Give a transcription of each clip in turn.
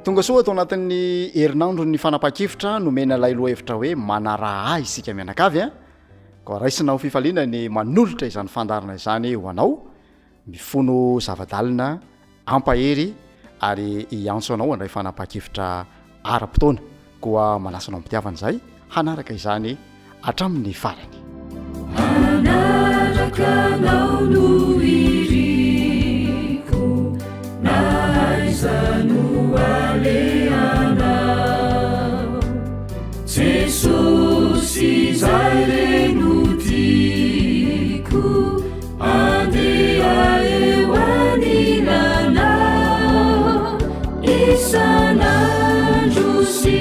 Tonga soa ato anatin'ny herinandron'ny fanapahan-kevitra nomena ilay lohahevitra hoe Manaraha Ahy isika mianakavy a! Koa raisina ho fifaliana ny manolotra izany fandaharana izany ho anao, mifono zava-dalina hampahery ary hiantso anao handray fanapahan-kevitra ara-potoana. Koa manasa anao am-pitiavana izahay hanaraka izany hatramin'ny farany. Hanaraka anao no iriko na aiza no alehanao Jesosy izay re no tiako andeha eo anilanao isan'andro sy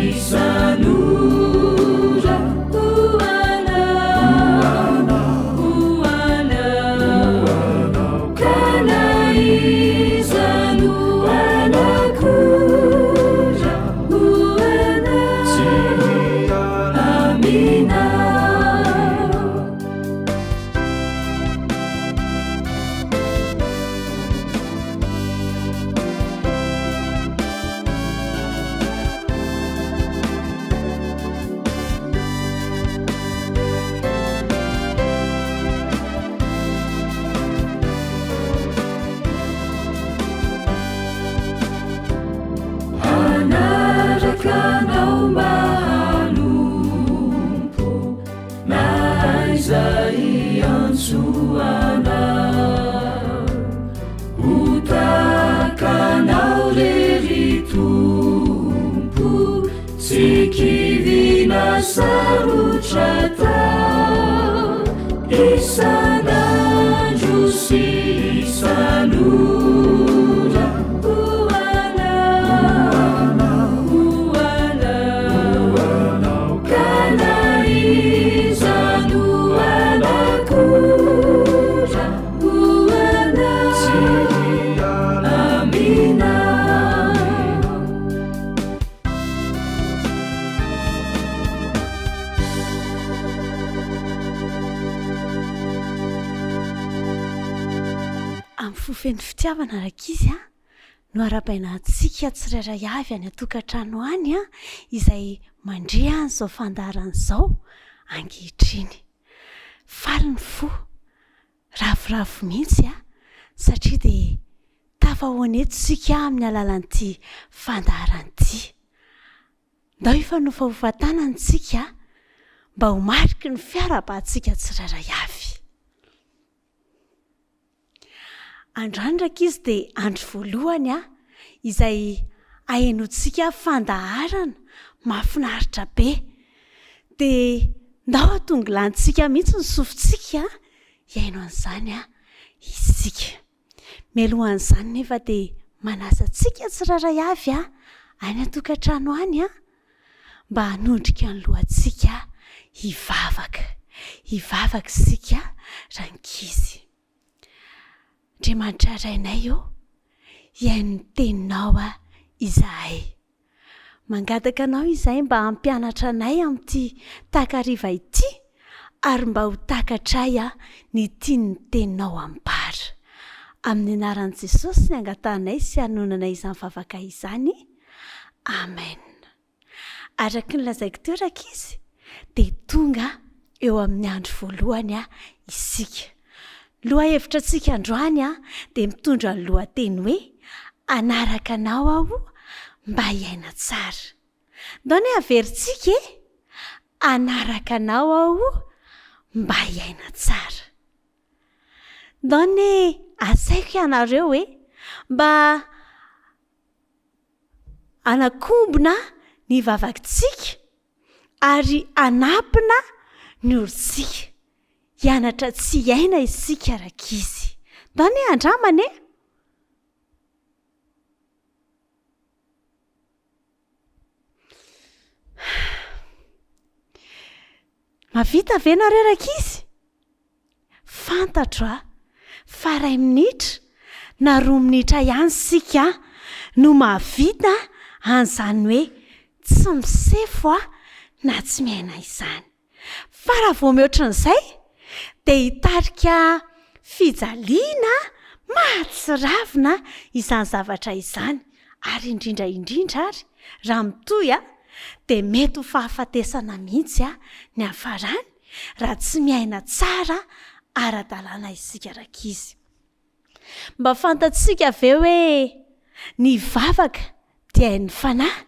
isan'ora ho anao ho anao ka na iza no anakora ho anao aminao. Hanaraka anao mba hanompo na aiza hiantsoanao. Ho tahaka anao re ry Tompo, tsy kivy na sarotra atao, isan'andro sy isan'ora. Ho anao, ho anao, ka na iza no anakora. Amin'ny fo feno fitiavana rankizy a, no arahabaina antsika tsirairay avy any an-tokantrano any a, izay mandre an'izao fandaharana izao ankehitriny. Faly ny fo Ravoravo mihitsy a! Satria dia tafahoana eto isika amin'ny alalan'ity fandaharana ity. Ndao hifanofahofa tanana isika mba ho mariky ny fiarahabantsika tsirairay avy. Androany rankizy dia andro voalohany a, izay ahenoantsika fandaharana mahafinaritra be. Dia ndao hatongilantsika mihitsy ny sofintsika hihaino an'izany isika. Mialohan'izany nefa dia manasa antsika tsirairay avy any an-tokantrano any mba hanondrika ny lohantsika hivavaka. Hivavaka isika rankizy. Andriamanitra Rainay ô, hihaino ny teninao izahay. Mangataka anao izahay mba hampianatra anay amin'ity takariva ity ary mba ho takatray ny tian'ny teninao ambara. Amin'ny anaran'i Jesosy ny angatahanay sy anonanay izany vavaka izany. Amen. Araka ny lazaiko teo rankizy dia tonga eo amin'ny andro voalohany isika. Lohahevitra antsika androany dia mitondra ny lohateny hoe Hanaraka anao aho mba hiaina tsara. Ndao anie haverintsika e! Hanaraka anao aho mba hiaina tsara. Ndao anie asaiko ianareo e, mba hanakombona ny vavakintsika ary hanapina ny orontsika. Hianatra tsy hiaina isika rankizy. Ndao anie handramana e! Mahavita ve nareo rankizy? Fantatro a, fa iray minitra na roa minitra ihany isika no mahavita an'izany hoe tsy misefo na tsy miaina izany. Fa raha vao mihoatra an'izay dia hitarika fijaliana mahatsiravina izany zavatra izany. Ary indrindra indrindra ary raha mitohy dia mety ho fahafatesana mihitsy ny hafarany raha tsy miaina tsara ara-dalàna isika rankizy. Mba fantatsika ve hoe ny vavaka dia hain'ny fanahy?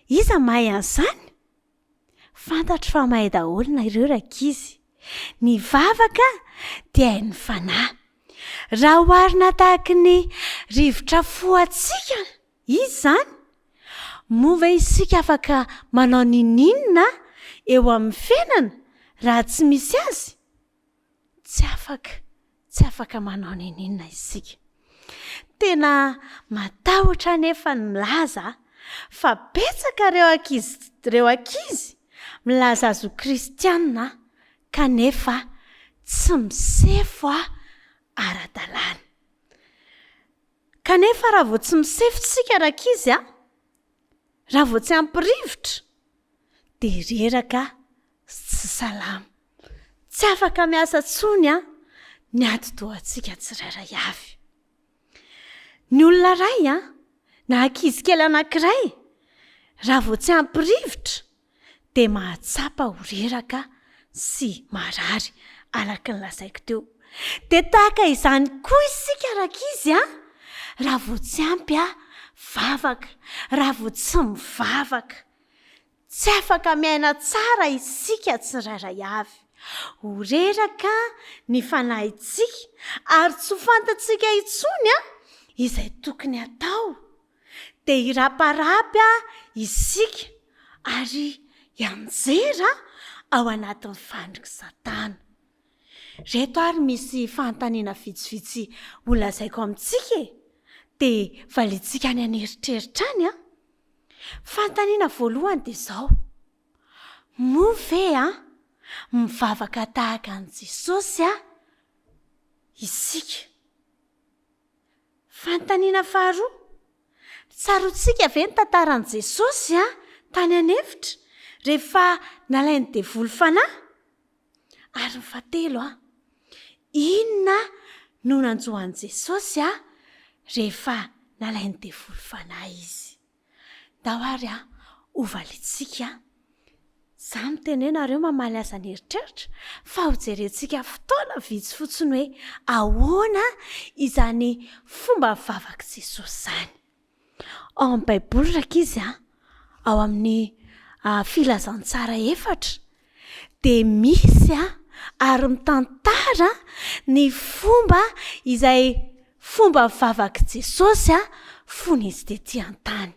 Iza mahay an'izany? Fantatro fa mahay daholo nareo rankizy. Ny vavaka dia hain'ny fanahy. Raha oharina tahaky ny rivotra fohantsika izy izany, moa ve isika afaka manao n'inon'inona eo amin'ny fiainana raha tsy misy azy? Tsy afaka, tsy afaka manao n'inon'inona isika. Tena matahotra anefa ny milaza fa betsaka ireo ankizy ireo ankizy milaza azy ho kristiana kanefa tsy misefo ara-dalàna. Kanefa raha vao tsy misefo isika rankizy a, raha vao tsy ampy rivotra dia reraka sy tsy salama. Tsy afaka miasa intsony ny atidohantsika tsirairay avy. Ny olona iray na ankizy kely anankiray, raha vao tsy ampy rivotra dia mahatsapa ho reraka sy marary araka ny lazaiko teo. Dia tahaka izany koa isika rankizy a! Raha vao tsy ampy vavaka, raha vao tsy mivavaka. Tsy afaka miaina tsara isika tsirairay avy. Ho reraka ny fanahintsika ary tsy ho fantatsika intsony izay tokony hatao. Dia hiraparapy isika ary hianjera ao anatin'ny fandrik'i Satana. Ireto ary misy fanontaniana vitsivitsy holazaiko amintsika e! Dia valiantsika any an'eritreritra any an! Fanontaniana voalohany dia izao, Moa ve an, mivavaka tahaka an'i Jesosy an, isika? Fanontaniana faharoa, Tsaroantsika ve ny tantaran'i Jesosy an, tany an'efitra, rehefa nalain'ny devoly fanahy? Ary ny fahatelo an, inona no nanjo an'i Jesosy an, rehefa nalain'ny devoly fanahy izy? Ndao ary an, hovaliantsika. Za miteny hoe nareo mamaly azy an'eritreritra fa hojerentsika fotoana vitsy fotsiny hoe ahoana izany fomba vavak'i Jesosy izany. Ao amin'ny Baiboly rankizy a, ao amin'ny Filazantsara efatra dia misy ary mitantara ny fomba izay fomba vavak'i Jesosy fony izy tetỳ an-tany.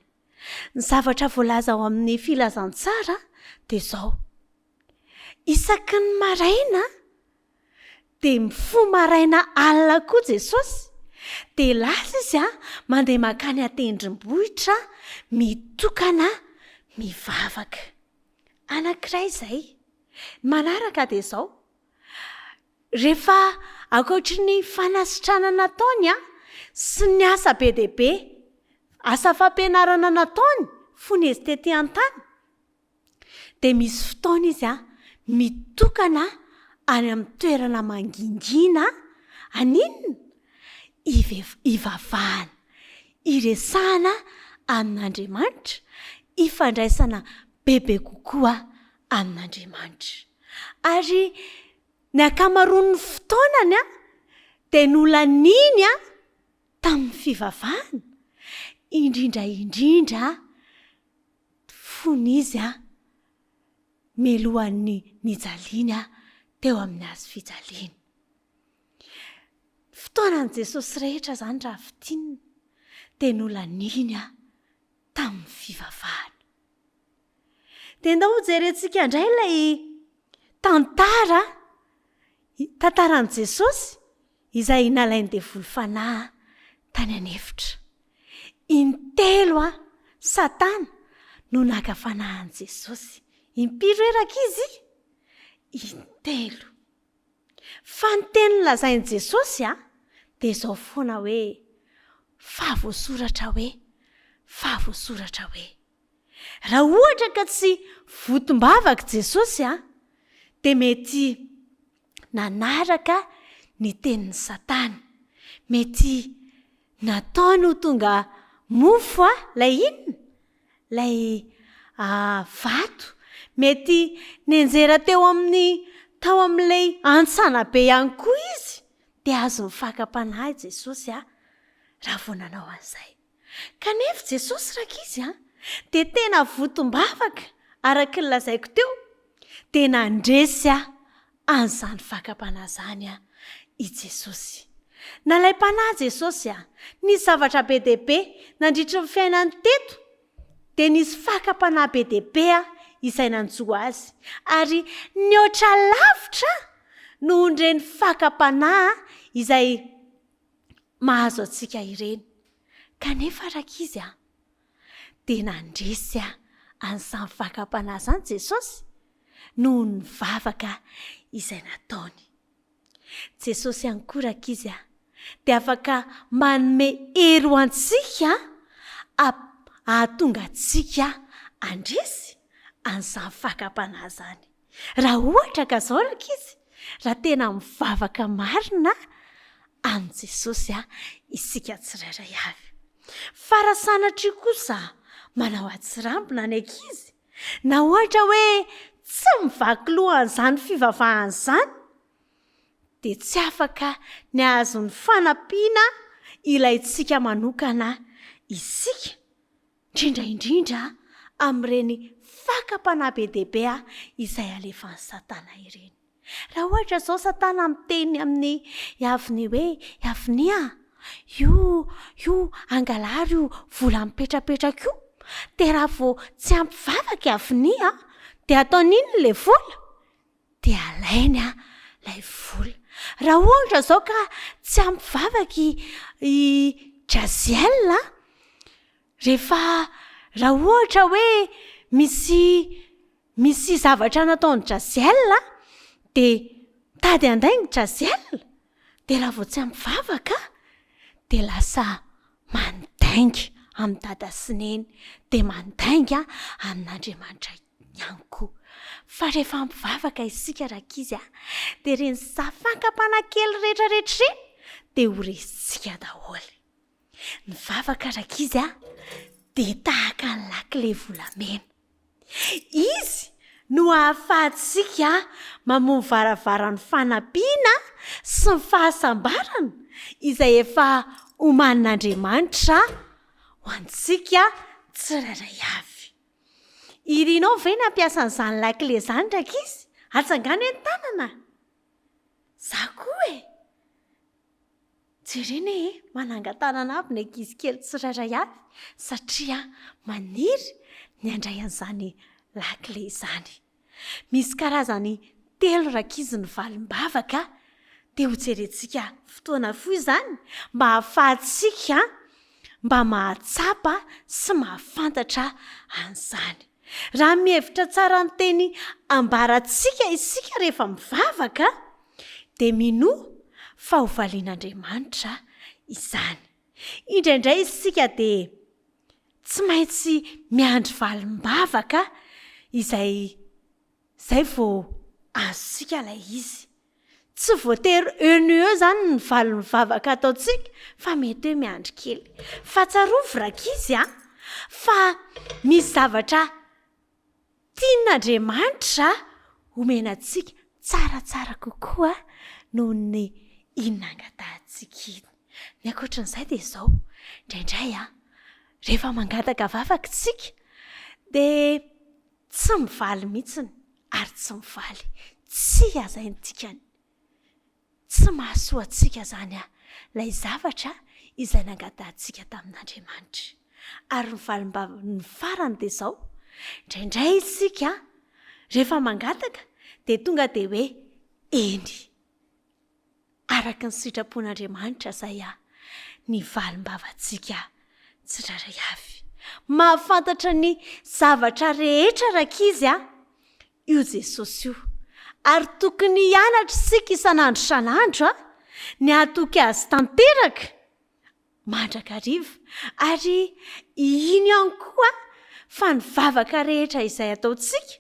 Ny zavatra voalaza ao amin'ny Filazantsara dia izao, Isaky ny maraina dia mifoha maraina alina koa Jesosy, dia lasa izy mandeha mankany an-tendrombohitra mitokana mivavaka. Anankiray izay. Ny manaraka dia izao, rehefa ankoatry ny fanasitranana nataony sy ny asa be dia be, asa fampianarana nataony fony izy tety an-tany, dia misy fotoana izy mitokana any amin'ny toerana mangingina, haninona? Hivavahana, hiresahana amin'Andriamanitra, hifandraisana bebe kokoa amin'Andriamanitra. Ary ny ankamaroan'ny fotoanany dia nolaniany tamin'ny fivavahana, indrindra indrindra fony izy melohan'ny nijaliany teo amin'ny hazo fijaliana. Fotoanan'i Jesosy rehetra izany raha fintinina dia nolaniany tamin'ny fivavahana. Dia ndao hojerentsika indray ilay tantara, tantaran'i Jesosy izay nalain'ny devoly fanahy tany an'efitra. Intelo Satana no naka fanahy an'i Jesosy. Impiry hoe rankizy? Intelo. Fa ny teny nolazain'i Jesosy dia izao foana hoe, Fa voasoratra hoe, fa voasoratra hoe. Raha ohatra ka tsy votom-bavaka Jesosy dia mety nanaraka ny tenin'i Satana. Mety nataony ho tonga mofo a, ilay inona? Ilay vato. Mety nianjera teo amin'ny tao amin'ilay hantsana be ihany koa izy, dia azon'ny fakam-panahy Jesosy a, raha vao nanao an'izay. Kanefa Jesosy rankizy a, dia tena votom-bavaka araka ny lazaiko teo, dia nandresy an'izany fakam-panahy izany i Jesosy. Nalaim-panahy Jesosy a, nisy zavatra be dia be nandritry ny fiainany teto, dia nisy fakam-panahy be dia be izay nanjo azy, ary nihoatra lavitra noho ireny fakam-panahy izay mahazo antsika ireny. Kanefa rankizy a, dia nandresy an'izany fakam-panahy izany Jesosy noho ny vavaka izay nataony. Jesosy ihany koa rankizy a, dia afaka manome hery ho antsika hahatonga antsika handresy an'izany fakam-panahy izany. Raha ohatra ka izao rankizy, raha tena mivavaka marina amin'i Jesosy isika tsirairay avy. Fa raha sanatria kosa manao atsirambina ny ankizy, na ohatra hoe tsy mivaky loha an'izany fivavahana izany, dia tsy afaka ny hahazo ny fanampiana ilaintsika manokana isika. Indrindra indrindra amin'ireny fakam-panahy be dia be izay alefan'i Satana ireny. Raha ohatra izao Satana miteny amin'i Iavony hoe, Iavony a, io, io angalary io vola mipetrapetraka io, dia raha vao tsy ampy vavaka Iavony a, dia ataony inona ilay vola? Dia alainy ilay vola. Raha ohatra izao ka tsy ampy vavaka i, i Jaziel a, Rehefa, raha ohatra hoe misy misy zavatra nataon'i Jaziel dia mitady handainga Jaziel, dia raha vao tsy ampy vavaka dia lasa mandainga amin'i dada sy neny, dia mandainga amin'Andriamanitra ihany koa. Fa rehefa ampy vavaka isika rankizy a, dia ireny fankam-panahy kely rehetrarehetra ireny dia ho resintsika daholo. Ny vavaka rankizy a, dia tahaka ny lakile volamena. Izy no ahafahantsika mamoha varavaran'ny fanampiana sy ny fahasambarana izay efa omanin'Andriamanitra ho antsika tsirairay avy. Irinao ve ny hampiasa an'izany lakile izany rankizy? Atsangano hoe ny tanana! Za koa e! Jerena e, manangan-tanana avy ny ankizy kely tsirairay avy satria maniry ny handray an'izany lakile izany. Misy karazany telo rankizy ny valim-bavaka dia hojerentsika fotoana fohy izany mba hahafahantsika mba mahatsapa sy mahafantatra an'izany. Raha mihevitra tsara ny teny ambarantsika isika rehefa mivavaka dia minoa fa ho valian'Andriamanitra izany. Indraindray isika dia tsy maintsy miandry valim-bavaka izay izay vao azontsika ilay izy. Tsy voatery eo no eo izany ny valin'ny vavaka ataontsika fa mety hoe miandry kely. Fa tsarovy rankizy a, fa misy zavatra Tian'Andriamanitra homena antsika tsaratsara kokoa noho ny iny nangatahantsika iny. Ny ankoatran'izay dia izao, indraindray rehefa mangataka vavaka isika dia tsy mivaly mihitsy ary tsy mivaly tsia izay ny dikany. Tsy mahasoa antsika izany ilay zavatra izay nangatahantsika tamin'Andriamanitra. Ary ny valim-bavany farany dia izao, indraindray isika rehefa mangataka dia tonga dia hoe eny, araka ny sitrapon'Andriamanitra izay ny valim-bavantsika tsirairay avy. Mahafantatra ny zavatra rehetra rankizy a! io Jesosy io. Ary tokony hianatra isika isan'andro isan'andro ny hahatoky Azy tanteraka mandrakariva. Ary hino ihany koa fa ny vavaka rehetra izay ataontsika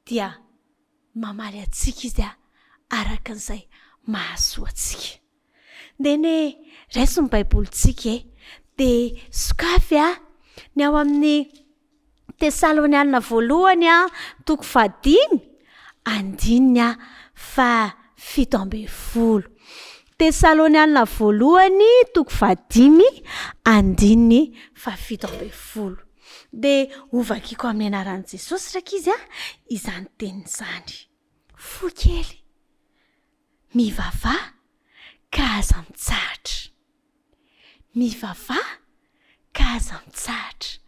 dia mamaly antsika Izy araka izay mahasoa antsika. Ndeha anie raiso ny Baibolintsika e! Dia sokafy a, ny ao amin'ny Tesalonianina voalohany a, toko fahadimy, andininy a faha-17. Tesalonianina voalohany toko fahadimy, andininy faha-17. Dia hovakiko amin'ny anaran'i Jesosy rankizy a, izany teny izany. Fo kely, mivavaha ka aza mitsahatra. Mivavaha ka aza mitsahatra.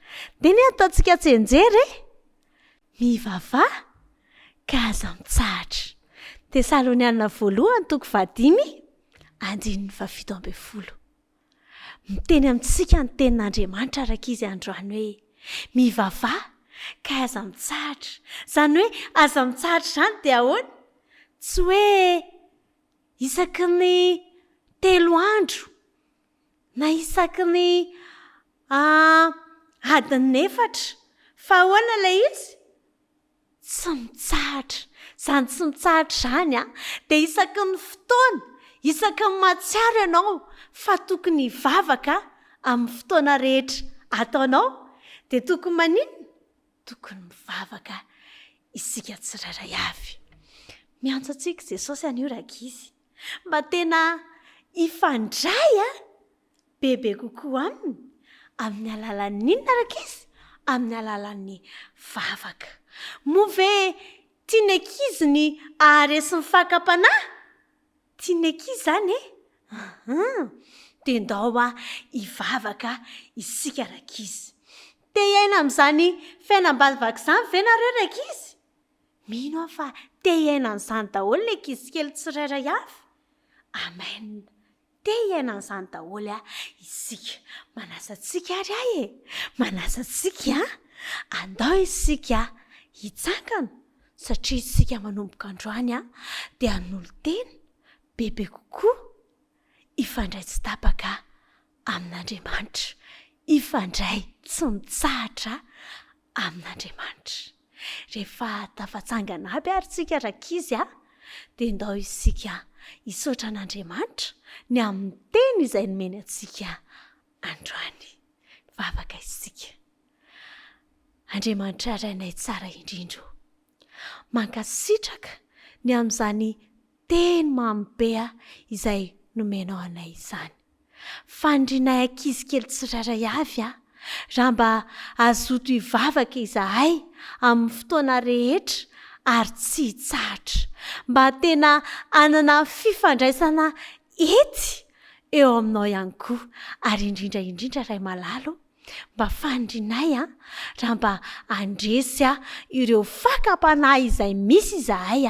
Dia ny ataontsika tsianjery e! Mivavaha ka aza mitsahatra. Tesalonianina voalohany toko fahadimy andininy faha-17. Miteny amintsika ny tenin'Andriamanitra araka izy androany hoe mivavaha ka aza mitsahatra. Izany hoe aza mitsahatra izany dia ahoana? Tsy hoe isaky ny telo andro na isaky ny adiny efatra. Fa ahoana ilay izy? Tsy mitsahatra. Izany tsy mitsahatra izany an, dia isaky ny fotoana, isaky ny mahatsiaro ianao fa tokony hivavaka amin'ny fotoana rehetra ataonao, dia tokony maninona? Tokony mivavaka isika tsirairay avy. Miantso antsika Jesosy anio rankizy, mba tena hifandray an! bebe kokoa aminy, amin'ny alalan'ny inona rankizy? Amin'ny alalan'ny vavaka. Moa ve tian'ny ankizy ny haharesy ny fakam-panahy? Tian'ny ankizy izany e? Ahaa! Dia ndao hoa hivavaka isika rankizy. Te hiaina amin'izany fiainam-bavaka izany ve nareo rankizy? Mino aho fa te hiaina an'izany daholo ny ankizy kely tsirairay avy. Amen! Te hiaina an'izany daholo isika. Manasa antsika ary aho e! Manasa antsika an! Andao isika hitsangana satria isika manomboka androany dia hanolo-tena bebe kokoa hifandray tsy tapaka amin'Andriamanitra, hifandray tsy mitsahatra amin'Andriamanitra. Rehefa tafatsangana aby ary tsika rankizy a, dia ndao isika hisaotra an'Andriamanitra ny amin'ny teny izay nomeny antsika androany. Mivavaka isika. Andriamanitra Rainay tsara indrindra o, mankasitraka ny amin'izany Teny mamy be izay nomenao anay izany. Fanirianay ankizy kely tsirairay avy raha mba hazoto hivavaka izahay amin'ny fotoana rehetra ary tsy hitsahatra. Mba tena hanana fifandraisana ety eo aminao ihany koa. Ary indrindra indrindra Ray malala o, mba fanirianay raha mba handresy ireo fakam-panahy izay misy izahay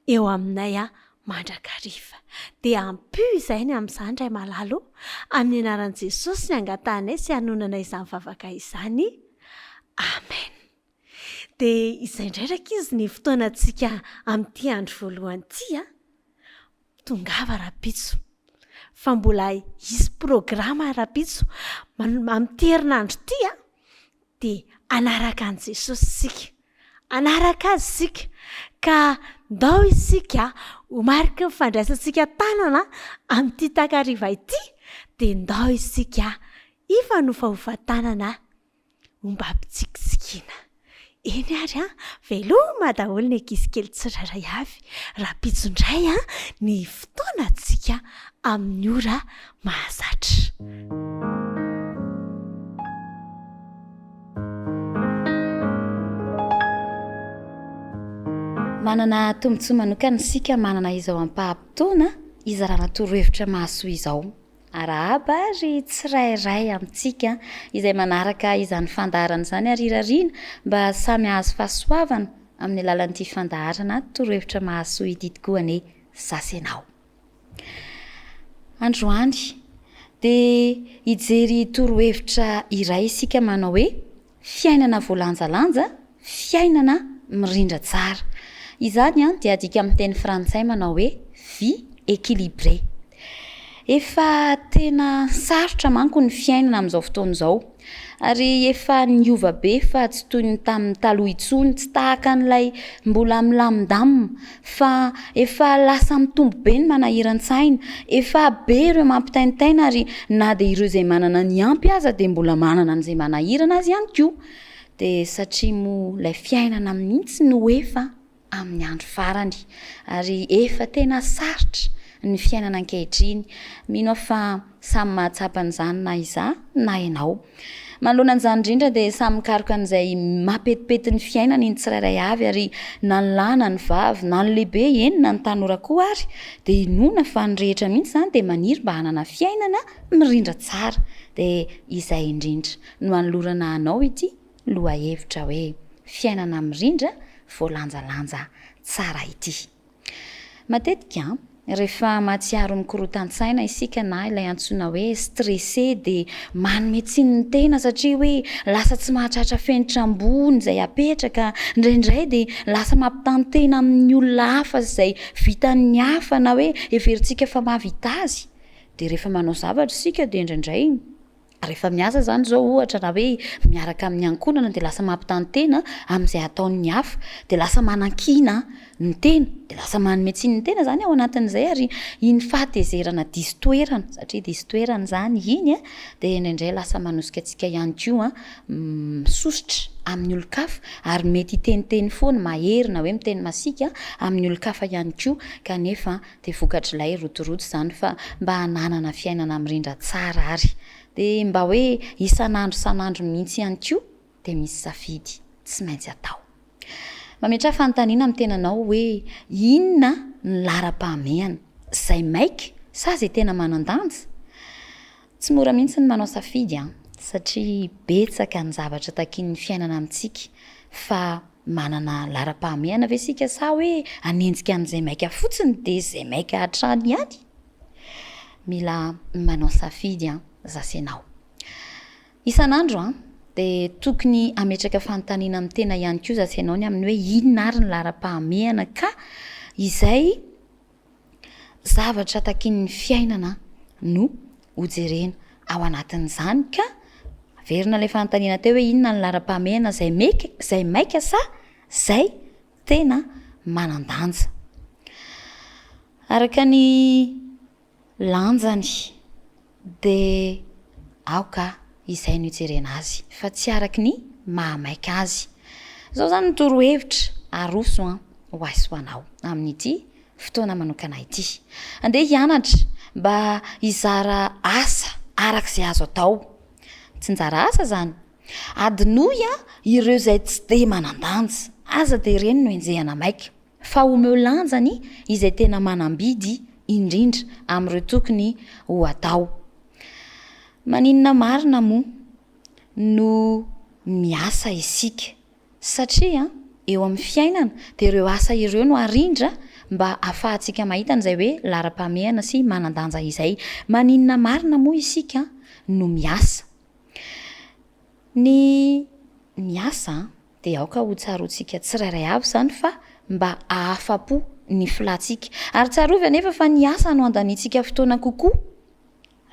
eo aminay mandrakariva. Dia ampio izahay ny amin'izany Ray malala o! Amin'ny anaran'i Jesosy ny angatahanay sy hanonana izany vavaka izany. Amen. Dia izay indray rankizy ny fotoanantsika amin'ity andro voalohany ity a! Tongava rahampitso fa mbola hisy programa rahampitso amin'ity herinandro ity a! Dia hanaraka an'i Jesosy isika. Hanaraka Azy isika. Ka ndao isika ho mariky ny fandraisantsika tanana amin'ity takariva ity, dia ndao isika hifanofahofa tanana ombam-pitsikitsikiana. Eny ary an, veloma daholo ny ankizy kely tsirairay avy. Rahampitso indray an, ny fotoanantsika amin'ny ora mahazatra. Manana tombontsoa manokana isika manana izao ampaham-potoana hizarana torohevitra mahasoa izao. Arahaba ry tsirairay amintsika izay manaraka izany fandaharana izany ary irariana mba samy hahazo fahasoavana amin'ny alalan'ity fandaharana torohevitra mahasoa ity tokoa anie za sy ianao. Androany dia hijery torohevitra iray isika manao hoe Fiainana voalanjalanja, fiainana mirindra tsara. Izany dia adika amin'ny teny frantsay manao hoe vie équilibrée. Efa tena sarotra manko ny fiainana amin'izao fotoana izao ary efa niova be fa tsy toy ny tamin'ny taloha intsony, tsy tahaka an'ilay mbola milamindamina fa efa lasa mitombo be ny manahiran-tsaina, efa be ireo mampitaintaina ary na dia ireo izay manana ny ampy aza dia mbola manana an'izay manahirana azy ihany koa. Dia satria moa ilay fiainana mihitsy no efa amin'ny andro farany ary efa tena sarotra ny fiainana ankehitriny. Mino aho fa samy mahatsapa an'izany na izaho na ianao. Manoloana an'izany indrindra dia samy mikaroka an'izay mampetipety ny fiainany ny tsirairay avy ary na ny lahy na ny vavy na ny lehibe eny na ny tanora koa ary dia inoana fa ny rehetra mihitsy izany dia maniry mba hanana fiainana mirindra tsara. Dia izay indrindra no anolorana anao ity lohahevitra hoe fiainana mirindra voalanjalanja tsara ity. Matetika, rehefa mahatsiaro mikorotan-tsaina isika na ilay antsoina hoe stressé dia manome tsiny ny tena satria hoe lasa tsy mahatratra fenitra ambony izay apetraka, indraindray dia lasa mampitaha-tena amin'ny olona hafa izay vitan'ny hafa na hoe heverintsika fa mahavita azy. Dia rehefa manao zavatra isika dia indraindray Rehefa miasa izany izao ohatra na hoe miaraka amin'ny ankohonana dia lasa mampitaha-tena amin'izay ataon'ny hafa, dia lasa manakiana ny tena, dia lasa manome tsiny ny tena izany ao anatin'izay ary iny fahatezerana diso toerana, satria diso toerana izany iny an, dia indraindray lasa manosika antsika ihany koa misosotra amin'ny olon-kafa ary mety hiteniteny foana, mahery na hoe miteny masiaka amin'ny olon-kafa ihany koa kanefa Dia vokatr'ilay rotoroto izany fa mba hananana fiainana mirindra tsara ary dia mba hoe isan'andro isan'andro mihitsy ihany koa dia misy safidy tsy maintsy atao. Mametraha fanontaniana amin'ny tenanao hoe inona ny laharam-pahamehana? Izay maika sa izay tena manan-danja? Tsy mora mihitsy ny manao safidy an! Satria betsaka ny zavatra takian'ny fiainana amintsika fa manana laharam-pahamehana ve isika sa hoe hanenjika an'izay maika fotsiny dia izay maika hatrany ihany? Mila manao safidy an za sy ianao. Isan'andro an, dia tokony hametraka fanontaniana amin'ny tena ihany koa za sy ianao ny amin'ny hoe inona ary ny laharam-pahamehana ka izay zavatra takian'ny fiainana no hojerena ao anatin'izany ka averina ilay fanontaniana teo hoe inona ny laharam-pahamehana izay meka izay maika sa izay tena manan-danja. Araka ny lanjany dia aoka izay no hijerena azy fa tsy araky ny mahamaika azy. Izao izany ny torohevitra aroso an ho ahy sy ho anao amin'ity fotoana manokana ity. Andeha hianatra mba hizara asa araka izay azo atao. Tsinjara asa izany. Adinoy ireo izay tsy dia manan-danja. Aza dia ireny no enjehina maika. Fa omeo lanjany izay tena manam-bidy indrindra amin'ireo tokony ho atao. Maninona marina moa no miasa isika? Satria eo amin'ny fiainana dia ireo asa ireo no arindra mba ahafahantsika mahita an'izay hoe laharam-pahamehana sy manan-danja izay. Maninona marina moa isika no miasa? Ny miasa dia aoka ho tsaroantsika tsirairay avy izany fa mba hahafa-po ny filantsika. Ary tsarovy anefa fa ny asa no andaniantsika fotoana kokoa.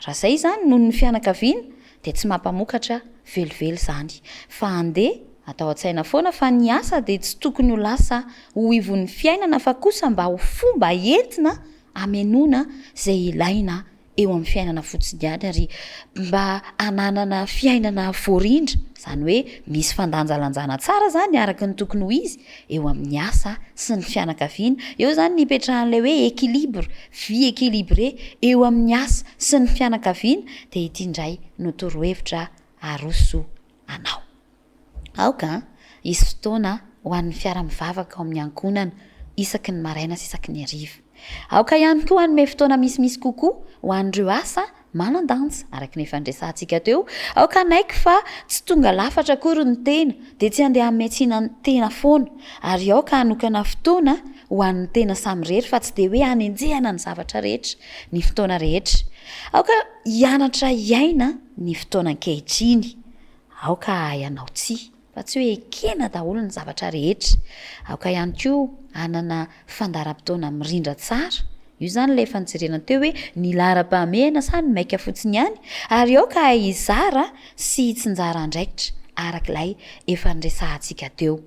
Raha izay izany noho ny fianakaviana dia tsy mampamokatra velively izany. Fa andeha atao an-tsaina foana fa ny asa dia tsy tokony ho lasa ho ivon'ny fiainana fa kosa mba ho fomba entina hamenoana izay ilaina eo amin'ny fiainana fotsiny ihany ary mba hananana fiainana voarindra, izany hoe misy fandanjalanjana tsara izany araka ny tokony ho izy eo amin'ny asa sy ny fianakaviana. Eo izany ny ipetrahan'ilay hoe équilibre, vie équilibrée eo amin'ny asa sy ny fianakaviana dia ity indray no torohevitra aroso anao. Aoka hisy fotoana ho an'ny fiara-mivavaka ao amin'ny ankohonana isaky ny maraina sy isaky ny hariva. Aoka ihany koa hanome fotoana misimisy kokoa ho an'ireo asa manan-danja, araka ny efa niresahantsika teo. Aoka hanaiky fa tsy tonga lafatra akory ny tena, dia tsy handeha hanome tsiny ny tena foana. Ary aoka hanokana fotoana ho an'ny tena samirery fa tsy dia hoe hanenjehana ny zavatra rehetra ny fotoana rehetra. Aoka hianatra hiaina ny fotoana ankehitriny. Aoka hahay hanao tsia, fa tsy hoe ekena daholo ny zavatra rehetra. Aoka ihany koa hanana fandaharam-potoana mirindra tsara. Io izany ilay efa nojerena teo hoe ny laharam-pahamehana sa ny maika fotsiny ihany? Ary aoka hahay hizara sy hitsinjara andraikitra araka ilay efa niresahantsika teo.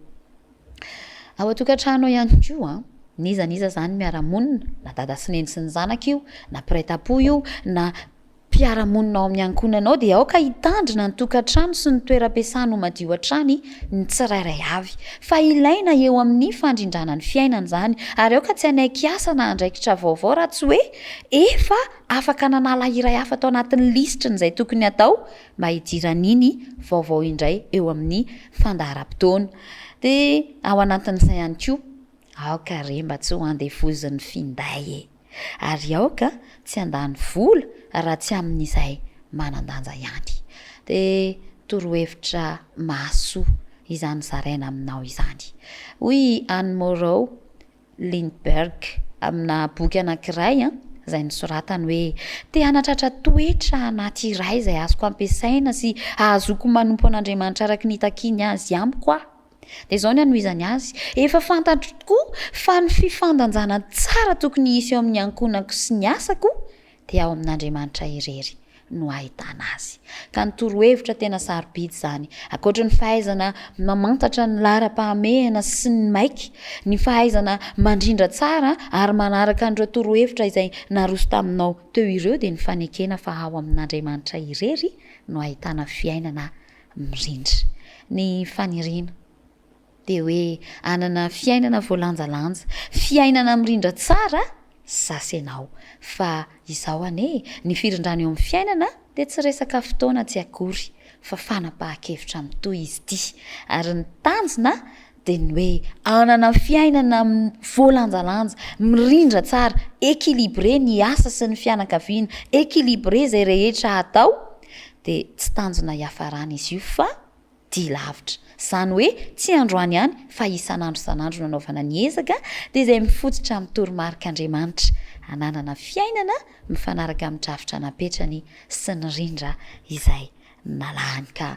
Ao an-tokantrano ao ihany koa, n'iza n'iza izany miara-monina, na dada sy neny sy ny zanaka io, na mpiray tampo io, na mpiara-monina ao amin'ny ankohonanao dia aoka hitandrina ny tokantrano sy ny toeram-piasana ho madio hatrany ny tsirairay avy. Fa ilaina eo amin'ny fandrindrana ny fiainana izany ary aoka tsy hanaiky asa na andraikitra vaovao raha tsy hoe efa afaka nanala iray hafa tao anatin'ny lisitry ny izay tokony hatao mba hidiran'iny vaovao indray eo amin'ny fandaharam-potoana. Dia ao anatin'izay ihany koa, aoka re mba tsy ho andevozin'ny finday e! Ary aoka tsy handany vola raha tsy amin'izay manan-danja ihany. Dia torohevitra mahasoa izany zaraina aminao izany. Hoy i Anne Morrow Lindbergh amina boky anankiray izay nosoratany hoe, Te hanatratra toetra anaty iray izay azoko ampiasaina sy ahazoako manompo an'Andriamanitra araka ny itakiany azy amiko aho. Dia izao ny hanohizany azy, Efa fantatro tokoa fa ny fifandanjana tsara tokony hisy eo amin'ny ankohonako sy ny asako dia ao amin'Andriamanitra irery no ahitana azy. Ka ny torohevitra tena sarobidy izany. Ankoatry ny fahaizana mamantatra ny laharam-pahamehana sy ny maika, ny fahaizana mandrindra tsara ary manaraka an'ireo torohevitra izay naroso taminao teo ireo dia ny fanekena fa ao amin'Andriamanitra irery no ahitana fiainana mirindra. Ny faniriana dia hoe hanana fiainana voalanjalanja, fiainana mirindra tsara sasy ianao. Fa izao anie, ny firindrana eo amin'ny fiainana dia tsy resaka fotoana tsy akory fa fanapahan-kevitra mitohy izy ity. Ary ny tanjona dia ny hoe hanana fiainana voalanjalanja, mirindra tsara, équilibré ny asa sy ny fianakaviana, équilibré izay rehetra atao, dia tsy tanjona hiafarana izy io fa dia lavitra. Izany hoe tsy androany ihany fa isan'andro isan'andro no anaovana ny ezaka, dia izay mifototra amin'ny toromarik'Andriamanitra hananana fiainana mifanaraka amin'ny drafitra napetrany sy ny rindra izay nalahany ka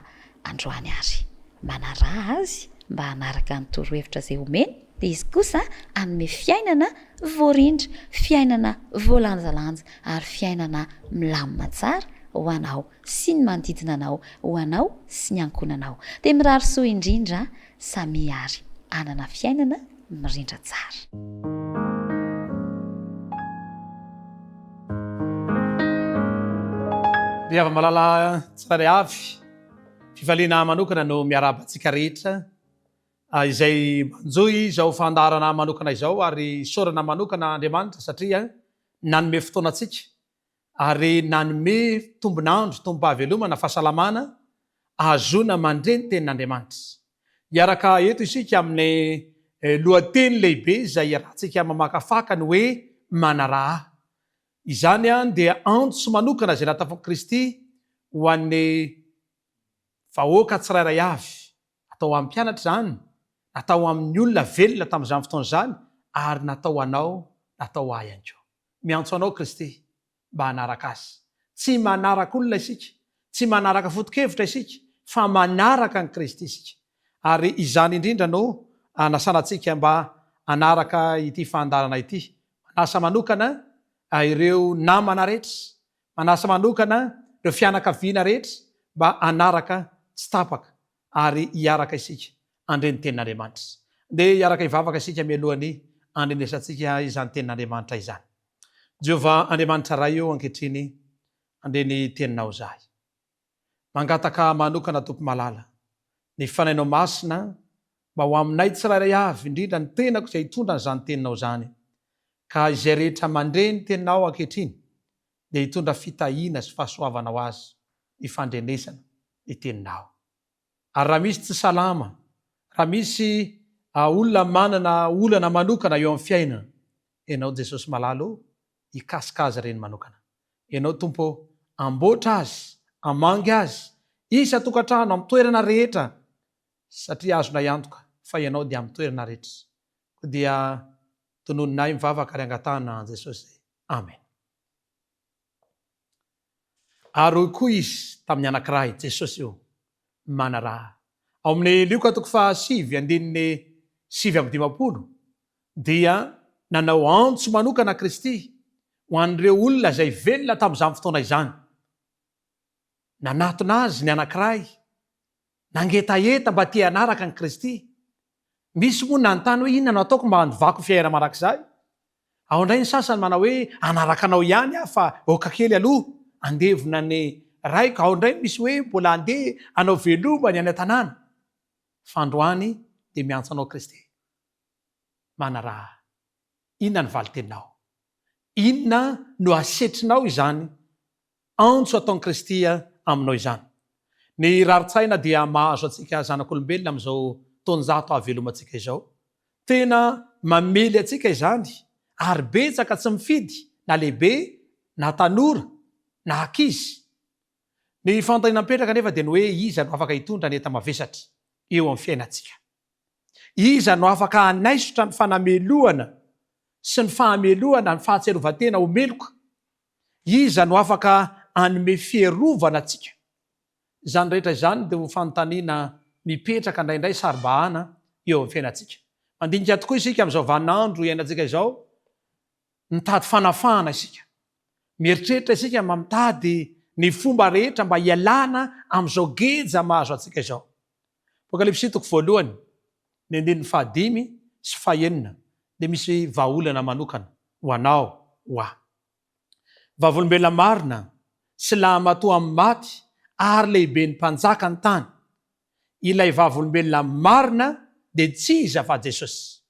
androany ary manaraha azy mba hanaraka ny torohevitra izay omeny dia izy kosa hanome fiainana voarindra, fiainana voalanjalanja ary fiainana milamina tsara ho anao sy ny manodidina anao, ho anao sy ny ankohonanao. Dia mirary soa indrindra samia ary hanana fiainana mirindra tsara. Ry hava-malala tsirairay avy, fifaliana manokana no miarahaba antsika rehetra izay manjohy izao fandaharana manokana izao ary isaorana manokana Andriamanitra satria nanome fotoana antsika ary nanome tombon'andro, tombom-pahavelomana, fahasalamana ahazoana mandre ny tenin'Andriamanitra. Hiaraka eto isika amin'ny lohateny lehibe izay iarahantsika mamakafaka ny hoe Manaraha. Izany dia antso manokana izay natafon'i Kristy ho an'ny vahoaka tsirairay avy. Natao ho an'ny mpianatra izany, natao ho amin'ny olona velona tamin'izany fotoana izany, ary natao ho anao, natao ho ahy ihany koa. Miantso anao Kristy mba hanaraka Azy. Tsy manaraka olona isika, tsy manaraka foto-kevitra isika, fa manaraka an'i Kristy isika. Ary izany indrindra no anasana antsika mba hanaraka ity fandaharana ity. Manasa manokana ireo namana rehetra, manasa manokana ireo fianakaviana rehetra mba hanaraka tsy tapaka ary hiaraka isika handre ny Tenin'Andriamanitra. Ndeha hiaraka hivavaka isika mialohan'ny handrenesantsika izany Tenin'Andriamanitra izany. Jehovah Andriamanitra Ray ô, ankehitriny handre ny Teninao izahay. Mangataka manokana Tompo malala, ny Fanahinao Masina mba ho aminay tsirairay avy, indrindra ny tenako izay hitondra an'izany Teninao izany, ka izay rehetra mandre ny Teninao ankehitriny dia hitondra fitahiana sy fahasoavana ho azy ny fandrenesana ny Teninao. Ary raha misy tsy salama, raha misy olona manana olana manokana eo amin'ny fiainana, Ianao Jesosy malala ô, hikasika azy ireny manokana. Ianao Tompo ô, amboatra azy, hamangy azy, isan-tokantrano, amin'ny toerana rehetra, satria azonay antoka fa Ianao dia amin'ny toerana rehetra. Koa dia tononinay mivavaka ary angatahana an'i Jesosy. Amen. Ary hoy koa izy tamin'ny anankiray, Jesosy io, Manaraha. Ao amin'ny Lioka toko fahasivy andininy 59 dia nanao antso manokana Kristy. Ho an'ireo olona izay velona tamin'izany fotoana izany. Nanatona azy ny anankiray, nangetaheta mba te hanaraka an'i Kristy. Misy moa nanontany hoe inona no ataoko mba handovako ny fiainana mandrakizay? Ao indray ny sasany manao hoe hanaraka anao ihany aho fa aoka kely aloha handevona ny raiko. Ao indray misy hoe mbola handeha hanao veloma ny any an-tanàna. Fa androany dia miantso anao Kristy. Manaraha ahy. Inona ny valin-teninao? Inona no asetrinao izany antso ataon'i Kristy aminao izany? Ny rarin-tsaina dia mahazo antsika zanak'olombelona amin'izao taonjato ahavelomantsika izao. Tena mamely antsika izany ary betsaka tsy mifidy na lehibe na tanora na ankizy. Ny fanontaniana mipetraka anefa dia ny hoe iza no afaka hitondra ny enta-mavesatra eo amin'ny fiainantsika? Iza no afaka hanaisotra ny fanamelohana sy ny fahamelohana ny fahatsiarovan-tena ho meloka? Iza no afaka hanome fiarovana antsika? Izany rehetra izany dia ho fanontaniana mipetraka indraindray saro-bahana eo amin'ny fiainantsika. Mandinika tokoa isika amin'izao vaninandro iainantsika izao, mitady fanafahana isika. Mieritreritra isika mba mitady ny fomba rehetra mba hialana amin'izao geja mahazo antsika izao. Apokalypsy toko voalohany, ny andininy fahadimy sy fahenina dia misy vahaolana manokana ho anao, ho ahy. Vavolombelona marina sy lahimatoa amin'ny maty ary lehiben'ny mpanjaka ny tany. Ilay vavolombelona marina dia tsy iza fa Jesosy.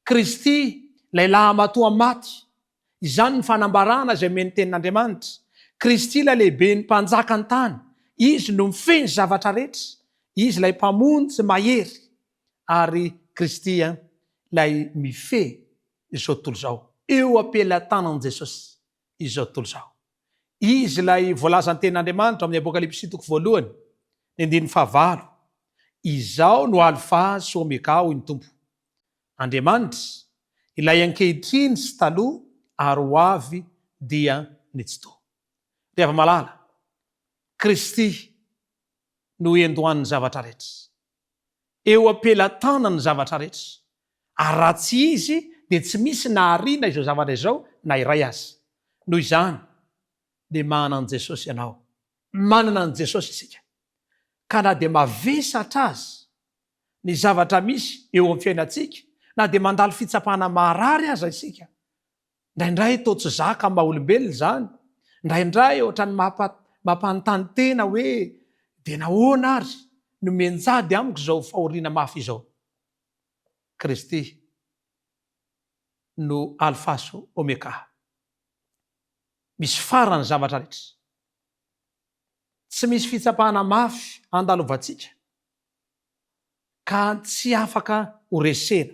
Kristy, ilay lahamatoa maty. Izany ny fanambarana izay omen'ny Tenin'Andriamanitra. Kristy ilay lehiben'ny mpanjaka ny tany. Izy no mifehy ny zavatra rehetra. Izy ilay Mpamonjy mahery. Ary Kristy ilay mifehy izao tontolo izao. Eo am-pelatanan'i Jesosy izao tontolo izao. Izy ilay voalazan'ny Tenin'Andriamanitra ao amin'ny Apokalypsy toko voalohany, ny andininy fahavalo, Izaho no Alfa sy Omega, hoy ny Tompo. Andriamanitra, ilay ankehitriny sy taloha ary ho avy dia ny Tsitoha. Ry hava-malala, Kristy no iandohan'ny zavatra rehetra. Eo am-pelatanany ny zavatra rehetra. Ary raha tsy Izy dia tsy misy nahariana izao zavatra izao na iray aza. Noho izany dia manana an'i Jesosy ianao. Manana an'i Jesosy isika. Ka na dia mavesatra aza ny zavatra misy eo amin'ny fiainantsika, na dia mandalo fitsapana maharary aza isika, indraindray toa tsy zaka amin'ny maha olombelona izany, indraindray ohatran'ny mampanontany tena hoe dia nahoana ary no mianjady amiko izao fahoriana mafy izao? Kristy no Alfa sy Omega. Misy farany ny zavatra rehetra. Tsy misy fitsapana mafy andalovantsika ka tsy afaka ho resena,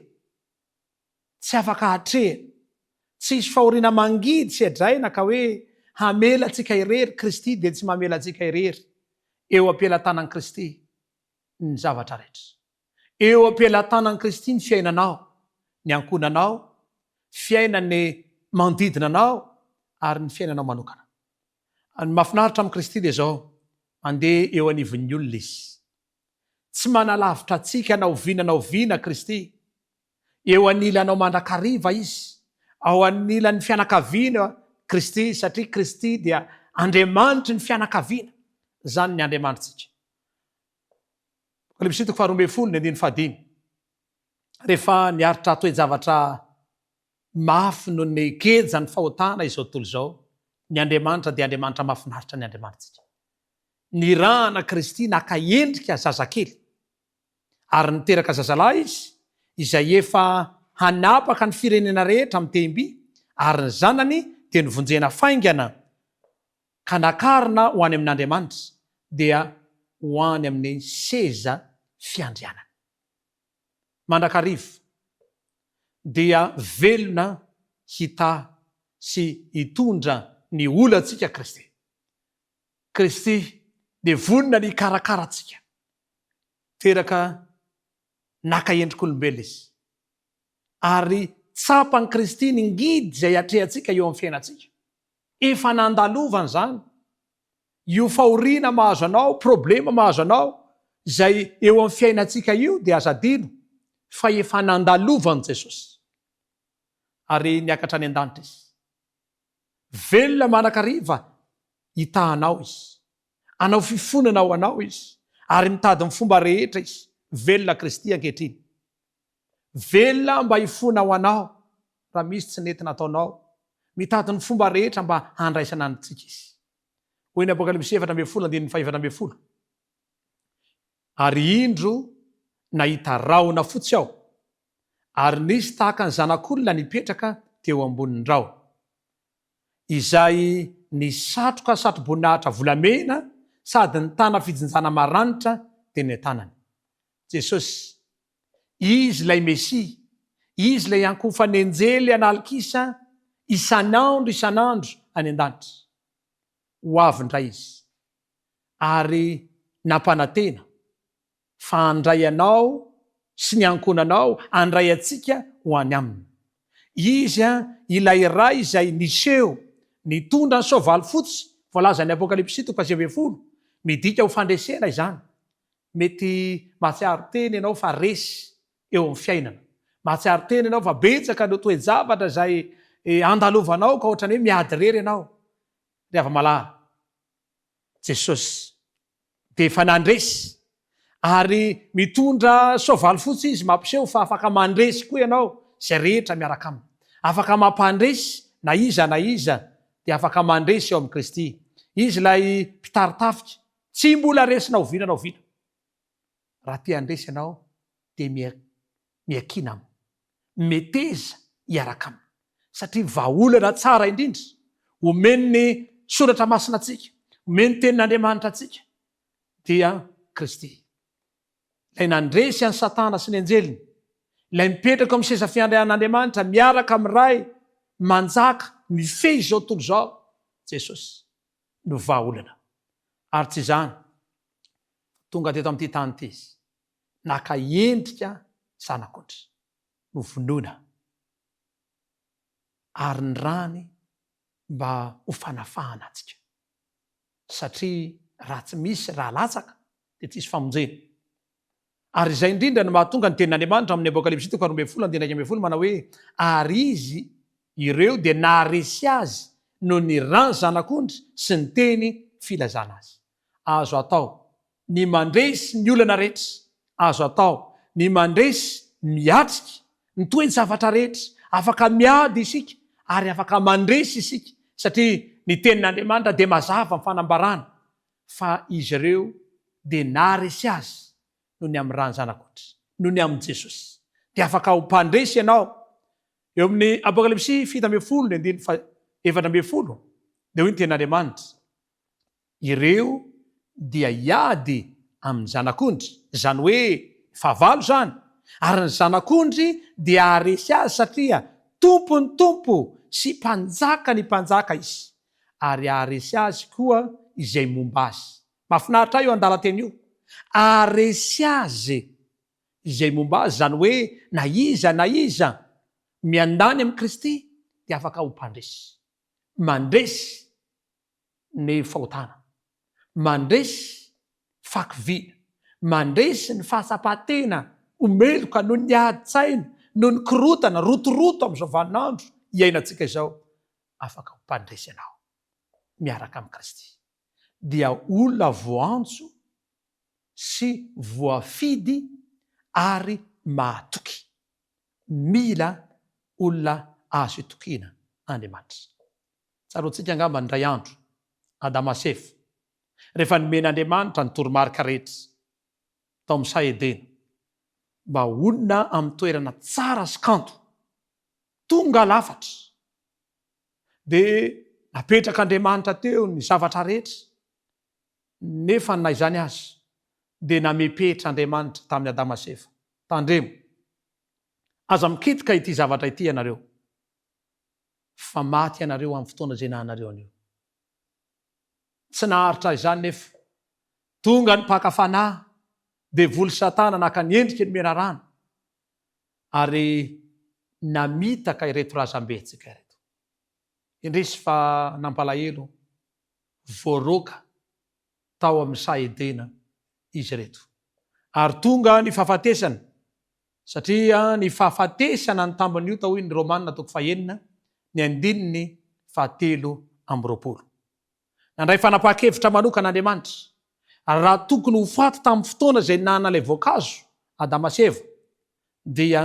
tsy afaka hatrehina. Tsy hisy fahoriana mangidy sedraina ka hoe hamela antsika irery, Kristy dia tsy mamela antsika irery. Eo am-pelatanan'i Kristy ny zavatra rehetra. Eo am-pelatanan'i Kristy ny fiainanao, ny ankohonanao, fiainan'ny manodidina anao ary ny fiainanao manokana. Ny mahafinaritra amin'i Kristy dia izao, mandeha eo anivon'ny olona Izy. Tsy manalavitra antsika na oviana na oviana Kristy. Eo anilanao mandrakariva Izy. Ao anilan'ny fianakaviana Kristy, satria Kristy dia Andriamanitry ny fianakaviana. Izany ny Andriamanitsika. Apokalypsy toko faharoa ambinifolo, ny andininy fahadimy. Rehefa niaritra toe-javatra Mafy noho ny geja ny fahotana izao tontolo izao, ny Andriamanitra dia Andriamanitra mahafinaritra ny Andriamanitsika. Nirahana Kristy naka endrika zazakely, ary niteraka zazalahy Izy, izay efa hanapaka ny firenena rehetra amin'ny tehim-by, ary ny zanany dia novonjena faingana ka nakarina ho any amin'Andriamanitra, dia ho any amin'ny seza fiandrianany. mandrakariva dia velona hitahy sy hitondra ny olantsika Kristy. Kristy dia vonona ny hikarakara antsika. Teraka naka endrik'olombelona Izy. Ary tsapan'i Kristy ny ngidy izay atrehantsika eo amin'ny fiainantsika. Efa nandalovany izany. Io fahoriana mahazo anao, problema mahazo anao, izay eo amin'ny fiainantsika io dia aza adino fa efa nandalovan'i Jesosy. Ary niakatra any an-danitra Izy. Velona mandrakariva hitaha anao Izy. Hanao fifonana ho anao Izy, ary mitady ny fomba rehetra Izy. Velona Kristy ankehitriny. Velona mba hifona ho anao raha misy tsy nety nataonao. Mitady ny fomba rehetra mba handraisana antsika Izy. Hoy ny Apokalypsy 14 andininy faha-14, Ary indro nahita rahona fotsy aho, ary nisy tahaka ny zanak'olona nipetraka teo ambonin'ny rahona, izay nisatroka satroboninahitra volamena sady nitana fijinjana maranitra teny an-tanany. Jesosy. Izy ilay Mesia. Izy ilay ankohofan'ny anjely an'alin-kisa isan'andro isan'andro any an-danitra. Ho avy indray Izy. Ary nampanantena fa handray anao sy ny ankohonanao, handray antsika ho any Aminy. Izy ilay Ray izay niseho, nitondra ny soavaly fotsy, voalazan'ny Apokalypsy toko faha-19, midika ho fandresena izany. Mety mahatsiaro tena ianao fa resy eo amin'ny fiainana. Mahatsiaro tena ianao fa betsaka ireo toe-javatra izay andalovanao ka ohatran'ny hoe miady irery ianao. Ry hava-malala, Jesosy dia efa nandresy ary mitondra soavaly fotsy Izy mampiseho fa afaka mandresy koa ianao izay rehetra miaraka Aminy. Afaka mampandresy na iza na iza dia afaka mandresy ao amin'i Kristy. Izy ilay mpitari-tafika Tsy mbola resy na oviana na oviana. Raha te handresy ianao dia miakiana aminy. Meteza hiaraka aminy. Satria vahaolana tsara indrindra omen'ny Soratra Masina antsika, omen'ny Tenin'Andriamanitra antsika dia Kristy. Ilay nandresy an'i Satana sy ny anjeliny, ilay mipetraka eo amin'ny seza fiandrianan'Andriamanitra miaraka amin'ny Ray manjaka mifehy izao tontolo izao, Jesosy. no vahaolana. Ary tsy izany, fa tonga teto amin'ity tany ity Izy, naka endrika zanak'ondry, novonoina, ary ny rany mba ho fanafahana antsika. Satria raha tsy misy ra latsaka, dia tsy hisy famonjena. Ary izay indrindra no mahatonga ny tenin'Andriamanitra ao amin'ny Apokalypsy toko faharoambinifolo andininy 11 manao hoe, Ary izy ireo dia naharesy azy noho ny ran'ny Zanak'ondry sy ny teny filazana azy. Azo atao ny mandresy ny olana rehetra, azo atao ny mandresy miatrika ny toe-javatra rehetra, afaka miady isika ary afaka mandresy isika satria ny tenin'Andriamanitra dia mazava amin'ny fanambarana fa izy ireo dia naharesy azy noho ny amin'ny ran'ny Zanak'ondry, noho ny amin'i Jesosy. Dia afaka ho mpandresy ianao. Eo amin'ny Apokalypsy 17 ny andininy faha-14 dia hoy ny tenin'Andriamanitra, Ireo dia hiady amin'ny Zanak'ondry, izany hoe fahavalo izany, ary ny Zanak'ondry dia haharesy azy satria Tompon'ny tompo sy Mpanjakan'ny mpanjaka Izy. ary haharesy azy koa izay momba azy. Mahafinaritra ahy io andalan-teny io. Haharesy azy izay momba azy, izany hoe na iza na iza miandany amin'i Kristy dia afaka ho mpandresy. Mandresy ny fahotana, mandresy fakiviana, mandresy ny fahatsapan-tena ho meloka noho ny adin-tsaina, noho ny korontana, rotoroto amin'izao vaninandro iainantsika izao. afaka ho mpandresy anao miaraka amin'i Kristy dia olona voantso sy voafidy ary mahatoky. Mila olona azo itokiana Andriamanitra. Tsaroantsika angamba ny indray andro, Adama sy Eva, rehefa nomen'Andriamanitra ny toromarika rehetra tao amin'ny saha Edena mba honina amin'ny toerana tsara sy kanto, tonga lafatra. Dia napetrak'Andriamanitra teo ny zavatra rehetra, nefa na izany aza dia namepetra Andriamanitra tamin'i Adama sy Eva, Tandremo, aza mikitika ity zavatra ity ianareo, fa maty ianareo amin'ny fotoana izay nahanareo an'io. Tsy naharitra izany nefa, tonga ny mpaka fanahy, devoly Satana naka ny endriky ny menarana, ary namitaka ireto razambentsika ireto. Indrisy fa nampalahelo, voaroaka tao amin'ny saha Edena izy ireto. Ary tonga ny fahafatesana, satria ny fahafatesana ny tambin'ny ota hoy ny Romana toko fahenina, ny andininy. fahatelo amby roapolo. Nandray fanapahan-kevitra manokana Andriamanitra, ary raha tokony ho faty tamin'ny fotoana izay nihinanana ilay voankazo Adama sy Eva, dia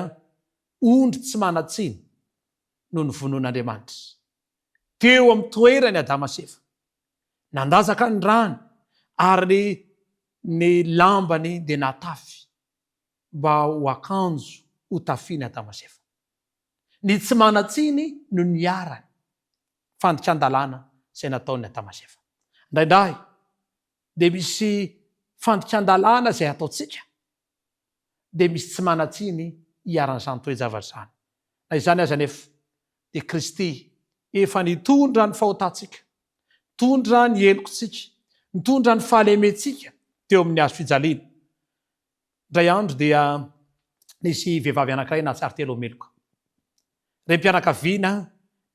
ondry tsy manan-tsiny no novonoin'Andriamanitra. Teo amin'ny toerany Adama sy Eva. Nandatsaka ny rany ary ny lambany dia natafy mba ho akanjo hotafian'i Adama sy Eva. Ny tsy manan-tsiny no niharany fandikan-dalàna izay nataon'i Adama sy Eva. Indraindray dia misy fandikan-dalàna izay ataontsika dia misy tsy manan-tsiny iharan'izany toe-javatra izany. Na izany aza anefa dia Kristy efa nitondra ny fahotantsika, nitondra ny helokontsika, nitondra ny fahalementsika teo amin'ny hazo fijaliana. Indray andro dia nisy vehivavy anankiray nahatsiaro tena ho meloka. Renim-pianakaviana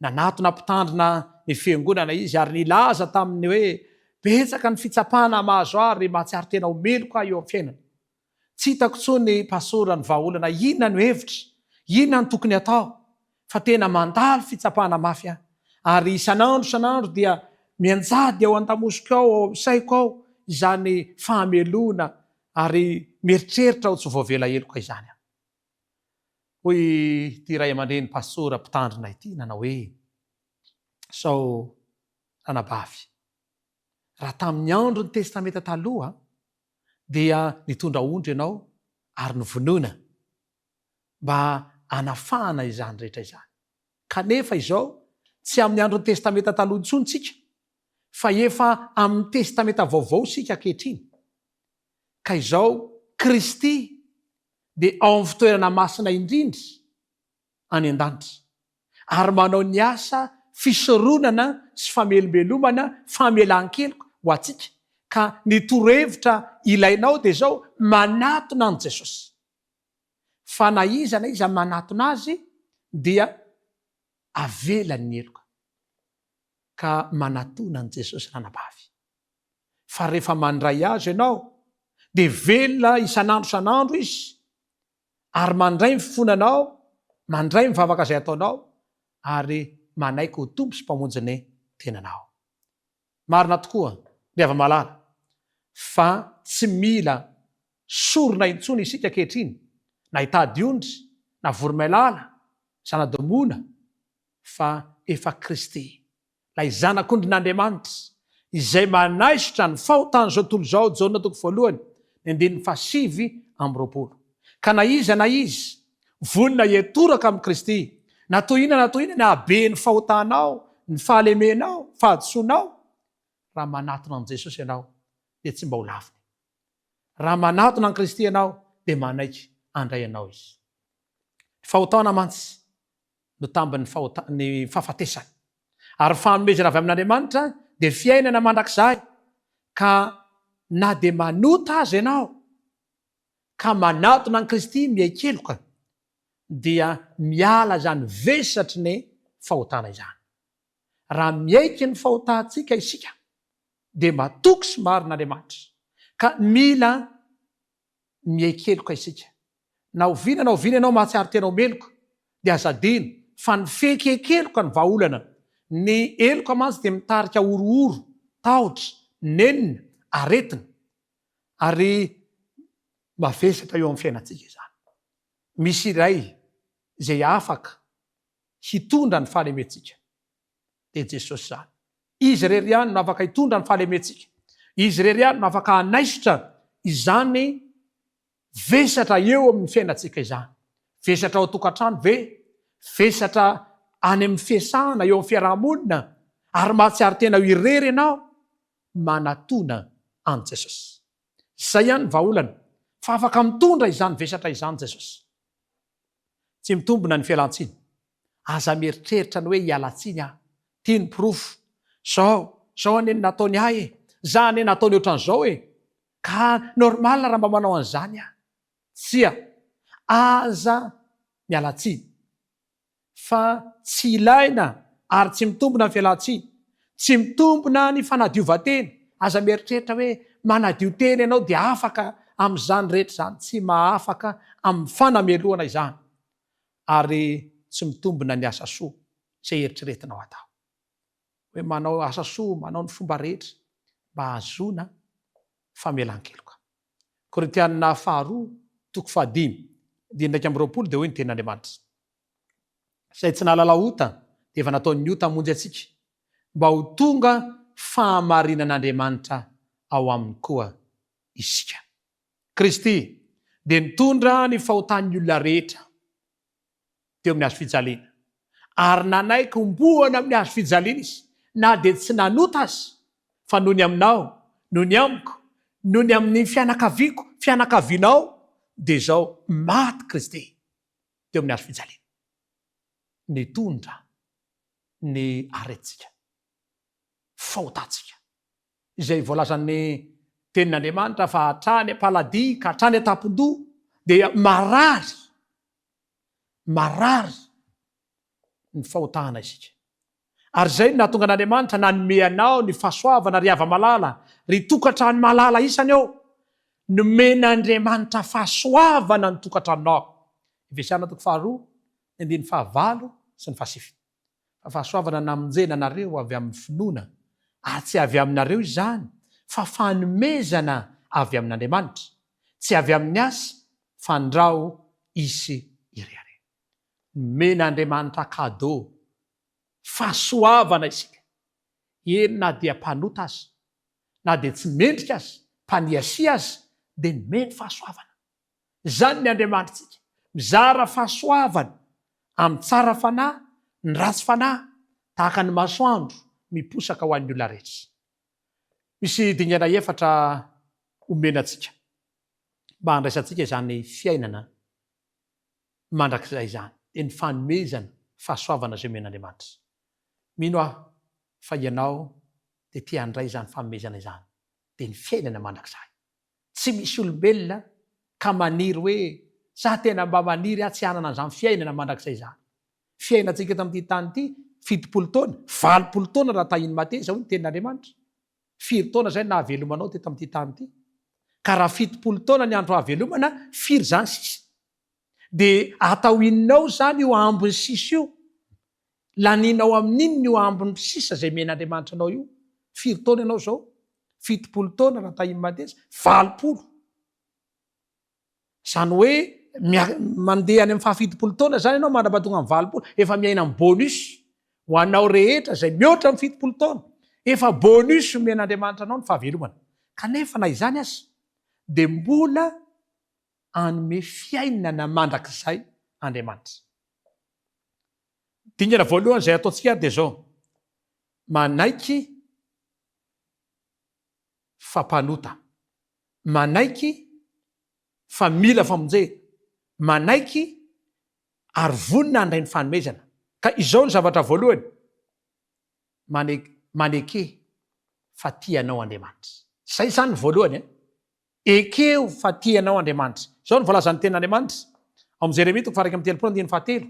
nanatona mpitandrina ny fiangonana izy ary nilaza taminy hoe, Betsaka ny fitsapana mahazo ahy ary mahatsiaro tena ho meloka aho eo amin'ny fiainana. Tsy hitako intsony pastora ny vahaolana, inona no hevitra, inona no tokony hatao fa tena mandalo fitsapana mafy aho ary isan'andro isan'andro dia mianjady ao an-damosiko ao, ao amin'ny saiko ao izany fahamelohana ary mieritreritra ho tsy voavela heloka izany aho. Hoy ity ray aman-dreny pastora mpitandrina ity nanao hoe, Sao ranabavy, raha tamin'ny andron'ny Testamenta Taloha dia nitondra ondry ianao ary novonoina mba hanafahana izany rehetra izany. Kanefa izao, tsy amin'ny andron'ny Testamenta Taloha intsony isika, fa efa amin'ny Testamenta Vaovao isika ankehitriny. Ka izao Kristy dia ao amin'ny fitoerana masina indrindra any an-danitra, ary manao ny asa fisoronana sy famelombelomana famelan-keloka ho antsika, ka ny torohevitra ilainao dia izao, manatona an'i Jesosy. Fa na iza na iza manatona Azy dia avelany ny heloka. Ka manatona an'i Jesosy ranabavy. Fa rehefa mandray Azy ianao dia velona isan'andro isan'andro Izy ary mandray ny fifonanao, mandray ny vavaka izay ataonao ary manaiky ho Tompo sy Mpamonjy ny tenanao. Marina tokoa ry hava-malala fa tsy mila sorona intsony isika ankehitriny na hitady ondry na voromailala, zana-domoina fa efa Kristy ilay Zanak'ondrin'Andriamanitra, izay manaisotra ny fahotan'izao tontolo izao, Jaona toko voalohany, ny andininy faha-29. Ka na iza na iza vonona hiantoraka amin'i Kristy, na toy inona na toy inona ny haben'ny fahotanao, ny fahalemenao, fahadisoanao, raha manatona an'i Jesosy ianao, dia tsy mba ho laviny. Raha manatona an'i Kristy ianao, dia manaiky handray anao Izy. Ny fahotana mantsy no tambin'ny fahota, ny fahafatesana. Ary ny fanomezana avy amin'Andriamanitra dia fiainana mandrakizay, ka na dia manota aza ianao, ka manatona an'i Kristy miaiky-heloka, dia miala izany vesatry ny fahotana izany. Raha miaiky ny fahotantsika isika, dia matoky sy marina Andriamanitra, ka mila miaiky heloka isika. Na oviana na oviana ianao mahatsiaro tena ho meloka, dia aza adino fa ny fiaiken-keloka no vahaolana. Ny heloka mantsy dia mitarika horohoro, tahotra, nenina, aretina, ary mavesatra eo amin'ny fiainantsika izany. Misy iray izay afaka hitondra ny fahalementsika. dia Jesosy izany. Izy irery ihany no afaka hitondra ny fahalementsika. Izy irery ihany no afaka hanaisotra izany vesatra eo amin'ny fiainantsika izany. Vesatra ao an-tokantrano ve? Vesatra any amin'ny fiasana, eo amin'ny fiaraha-monina? Ary mahatsiaro tena ho irery ianao? Manatona an'i Jesosy. Izay ihany ny vahaolana, fa afaka mitondra izany vesatra izany Jesosy. Tsy mitombina ny fialan-tsiny. Aza mieritreritra ny hoe hiala tsiny aho. Ty ny porofo. Zao, zao anie ny nataony ahy e. Za anie nataony ohatran'izao e. Ka normal raha mba manao an'izany aho. Tsia. Aza miala tsiny. Fa tsy ilaina ary tsy mitombina ny fialan-tsiny. Tsy mitombina ny fanadiovan-tena. Aza mieritreritra hoe manadio tena ianao dia afaka amin'izany rehetra izany. Tsy mahafaka amin'ny fanamelohana izany. Ary tsy mitombina ny asa soa izay eritreretinao atao. Hoe manao asa soa, manao ny fomba rehetra mba hahazoana famelan-keloka. Korintiana faharoa toko fahadimy andininy 21 dia hoy ny tenin'Andriamanitra, Izay tsy nahalala ota dia efa nataon'ny ota hamonjy antsika, mba ho tonga fahamarinan'Andriamanitra ao aminy koa isika. Kristy dia nitondra ny fahotan'ny olona rehetra teo amin'ny hazo fijaliana, ary nanaiky homboana amin'ny hazo fijaliana Izy, na dia tsy nanota aza, fa noho ny aminao, noho ny amiko, noho ny amin'ny fianakaviako, fianakavianao, dia izao maty Kristy teo amin'ny hazo fijaliana. Nitondra ny aretintsika, fahotantsika. izay voalazan'ny Tenin'Andriamanitra fa hatrany am-paladia ka hatrany an-tampon-doha dia marary, marary ny fahotana isika. Ary izay no nahatonga an'Andriamanitra nanome anao ny fahasoavana ry hava-malala, ry tokantrano malala isany ô! Nomen'Andriamanitra fahasoavana ny tokantranonao. Efesiana toko faharoa, ny andininy fahavalo sy ny fahasivy. Fa fahasoavana namonjena anareo avy amin'ny finoana, ary tsy avy aminareo izany, fa fanomezana avy amin'Andriamanitra, tsy avy amin'ny asa, fandrao hisy hirehareha. Nomen'Andriamanitra cadeau, fahasoavana isika, eny na dia mpanota aza, na dia tsy mendrika aza, mpaniasia aza, dia nomeny fahasoavana. Izany ny Andriamanitritsika, mizara fahasoavana amin'ny tsara fanahy ny ratsy fanahy, tahaka ny masoandro miposaka ho an'ny olona rehetra. Misy dingana efatra omena antsika mba handraisantsika izany fiainana mandrakizay izany, dia ny fanomezana fahasoavana izay omen'Andriamanitra. Mino aho fa ianao dia te handray izany fanomezana izany, dia ny fiainana mandrakizay. Tsy misy olombelona ka maniry hoe za tena mba maniry aho tsy hanana an'izany fiainana mandrakizay izany. Fiainantsika eto amin'ity tany ity, 70 taona, 80 taona raha tahin'ny mateza hoy ny tenin'Andriamanitra. Firy taona izay no nahavelomanao teto amin'ity tany ity? Ka raha 70 taona ny andro hahavelomana, firy izany sisa? Dia atao inona ao izany io ambiny sisa io? Lanianao amin'inona io ambiny sisa izay omen'Andriamanitra anao io? Firy taona ianao izao? 70 taona raha tahin'ny mateza? 80. Izany hoe mandeha any amin'ny faha-70 taona izany ianao mandra-pahatonga amin'ny 80. Efa miaina amin'ny bonus. Ho anao rehetra izay mihoatra amin'ny 70 taona, efa bonus omen'Andriamanitra anao ny fahavelomana. Kanefa na izany aza dia mbola hanome fiainana mandrakizay Andriamanitra. Dingana voalohany izay ataontsika ary dia izao, manaiky fa mpanota, manaiky fa mila famonjena, manaiky ary vonona handray ny fanomezana. Ka izao ny zavatra voalohany, maneke fa tia anao Andriamanitra. Izay izany ny voalohany e. Ekeo fa tia anao Andriamanitra. Izao no voalazan'ny Tenin'Andriamanitra, ao amin'ny Jeremia toko faha-31 andininy fahatelo,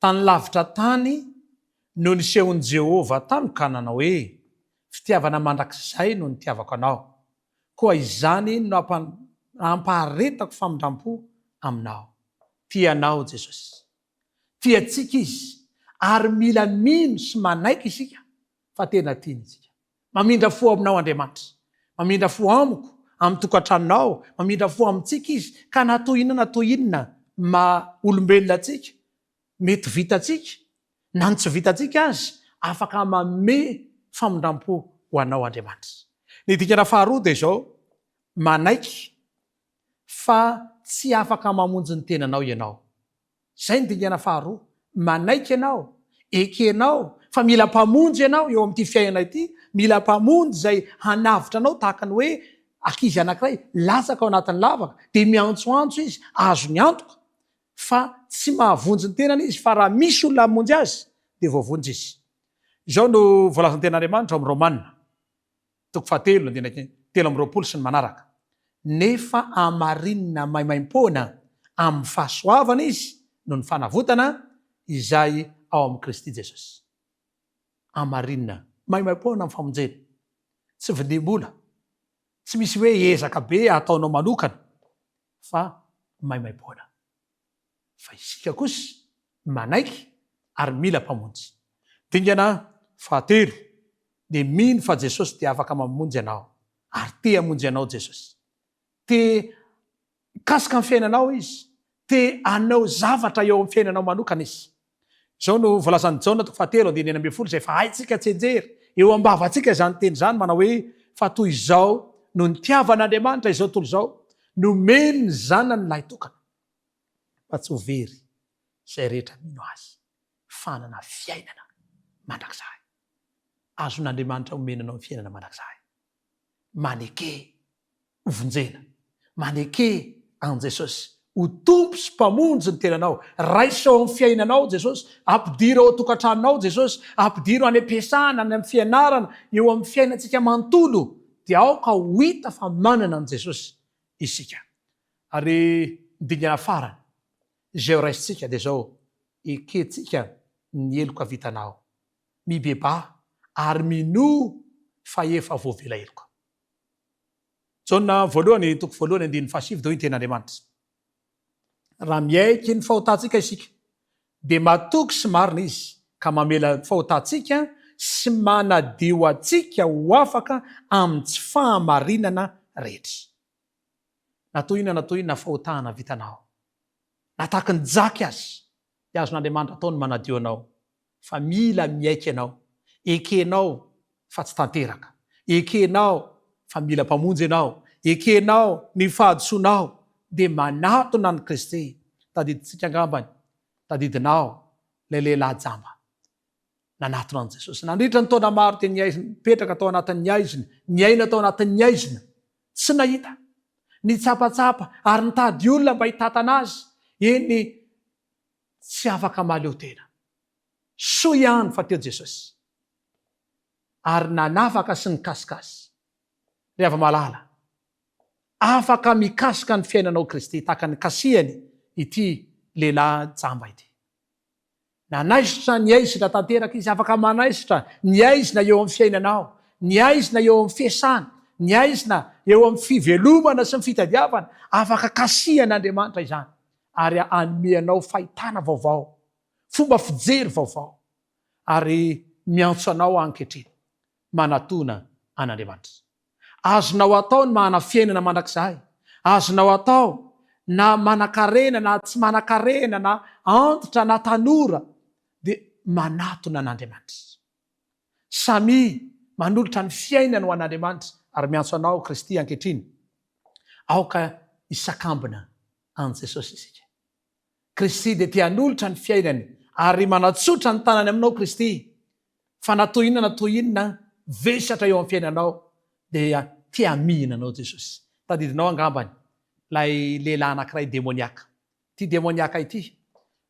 Tany lavitra tany no nisehon'i Jehovah tamiko ka nanao hoe, Fitiavana mandrakizay no nitiavako anao, koa izany no hampaharetako famindram-po aminao. Tia anao Jesosy. Tia antsika Izy, ary mila mino sy manaiky isika fa tena tiany isika. Mamindra fo aminao Andriamanitra. Mamindra fo amiko, amin'ny tokantranonao, mamindra fo amintsika Izy, ka na toy inona na toy inona maha olombelona antsika, mety vitantsika na ny tsy vitantsika aza, afaka manome famindram-po ho anao Andriamanitra. Ny dingana faharoa dia izao, manaiky fa tsy afaka mamonjy ny tenanao ianao. Izay ny dingana faharoa. Manaiky ianao, ekenao fa mila Mpamonjy ianao eo amin'ity fiainana ity, mila Mpamonjy izay hanavotra anao tahaka ny hoe ankizy anankiray latsaka ao anatin'ny lavaka dia miantsoantso izy, azony antoka fa tsy mahavonjy ny tenany izy fa raha misy olona hamonjy azy dia voavonjy izy. Izao no voalazan'ny Tenin'Andriamanitra ao amin'ny Romana. Toko fahatelo, andininy 23 sy ny manaraka. Nefa hamarinina maimaimpoana amin'ny fahasoavana izy noho ny fanavotana izay ao amin'i Kristy Jesosy. Hamarinina maimaimpoana amin'ny famonjena. Tsy vidim-bola, tsy misy hoe ezaka be ataonao manokana fa maimaimpoana. Fa isika kosa manaiky ary mila Mpamonjy. Dingana fahatelo. Dia mino fa Jesosy dia afaka mamonjy anao ary te hamonjy anao Jesosy. Te hikasika ny fiainanao Izy, te hanao zavatra eo amin'ny fiainanao manokana Izy. Izao no voalazan'i Jaona toko fahatelo andininy 16 izay efa haintsika tsianjery, eo am-bavantsika izany teny izany manao hoe fa toy izao no nitiavan'Andriamanitra izao tontolo izao, nomeny ny Zanany lahitokana mba tsy ho very izay rehetra mino Azy fa hanana fiainana mandrakizay. Azon'Andriamanitra omena anao ny fiainana mandrakizay. Maneke hovonjena. Maneke an'i Jesosy ho Tompo sy Mpamonjy ny tenanao. Raiso ao amin'ny fiainanao Jesosy, ampidiro ao an-tokantranonao Jesosy, ampidiro any am-piasana, any amin'ny fianarana, eo amin'ny fiainantsika manontolo, dia aoka ho hita fa manana an'i Jesosy isika. Ary ny dingana farany izay ho raisintsika dia izao, ekentsika ny heloka vitanao, mibebaha ary minoa fa efa voavela heloka. Jaona voalohany toko voalohany andininy fahasivy dia hoy ny tenin'Andriamanitra, Raha miaiky ny fahotantsika isika, dia matoky sy marina Izy ka mamela ny fahotantsika sy manadio antsika ho afaka amin'ny tsy fahamarinana rehetra. Na toy inona na toy inona fahotana vitanao, na tahaky ny jaky aza, dia azon'Andriamanitra atao ny manadio anao fa mila miaiky ianao, ekenao fa tsy tanteraka, ekenao fa mila Mpamonjy ianao, ekenao ny fahadisoanao, dia manatona an'i Kristy. Tadidintsika angambany, tadidinao ilay lehilahy jamba nanatona an'i Jesosy. Nandritra ny taona maro dia nipetraka tao anatin'ny haizina, niaina tao anatin'ny haizina, tsy nahita, nitsapatsapa ary nitady olona mba hitantana azy, eny Tsy afaka mahaleo tena. Soa ihany fa teo Jesosy ary nanafaka sy nikasika azy. Ry hava-malala, afaka mikasika ny fiainanao Kristy tahaka ny nikasihany ity lehilahy jamba ity. Nanaisotra ny aizina tanteraka Izy, afaka manaisotra ny aizina eo amin'ny fiainanao, ny aizina eo amin'ny fiasana, ny aizina eo amin'ny fivelomana sy ny fitadiavana, afaka kasihan'Andriamanitra izany. ary hanome anao fahitana vaovao, fomba fijery vaovao, ary miantso anao ankehitriny, manatona an'Andriamanitra. Azonao atao ny mahana fiainana mandrakizay, azonao atao na manankarena na tsy manankarena na antitra na tanora dia manatona an'Andriamanitra. Samia manolotra ny fiainany ho an'Andriamanitra ary miantso anao Kristy ankehitriny, aoka hisakambina an'i Jesosy isika. Kristy dia te hanolotra ny fiainany ary manatsotra ny tanany aminao Kristy fa na toy inona na toy inona vesatra eo amin'ny fiainanao dia te hamihina anao Jesosy. Tadidinao angambany ilay lehilahy anankiray demoniaka. Ity demoniaka ity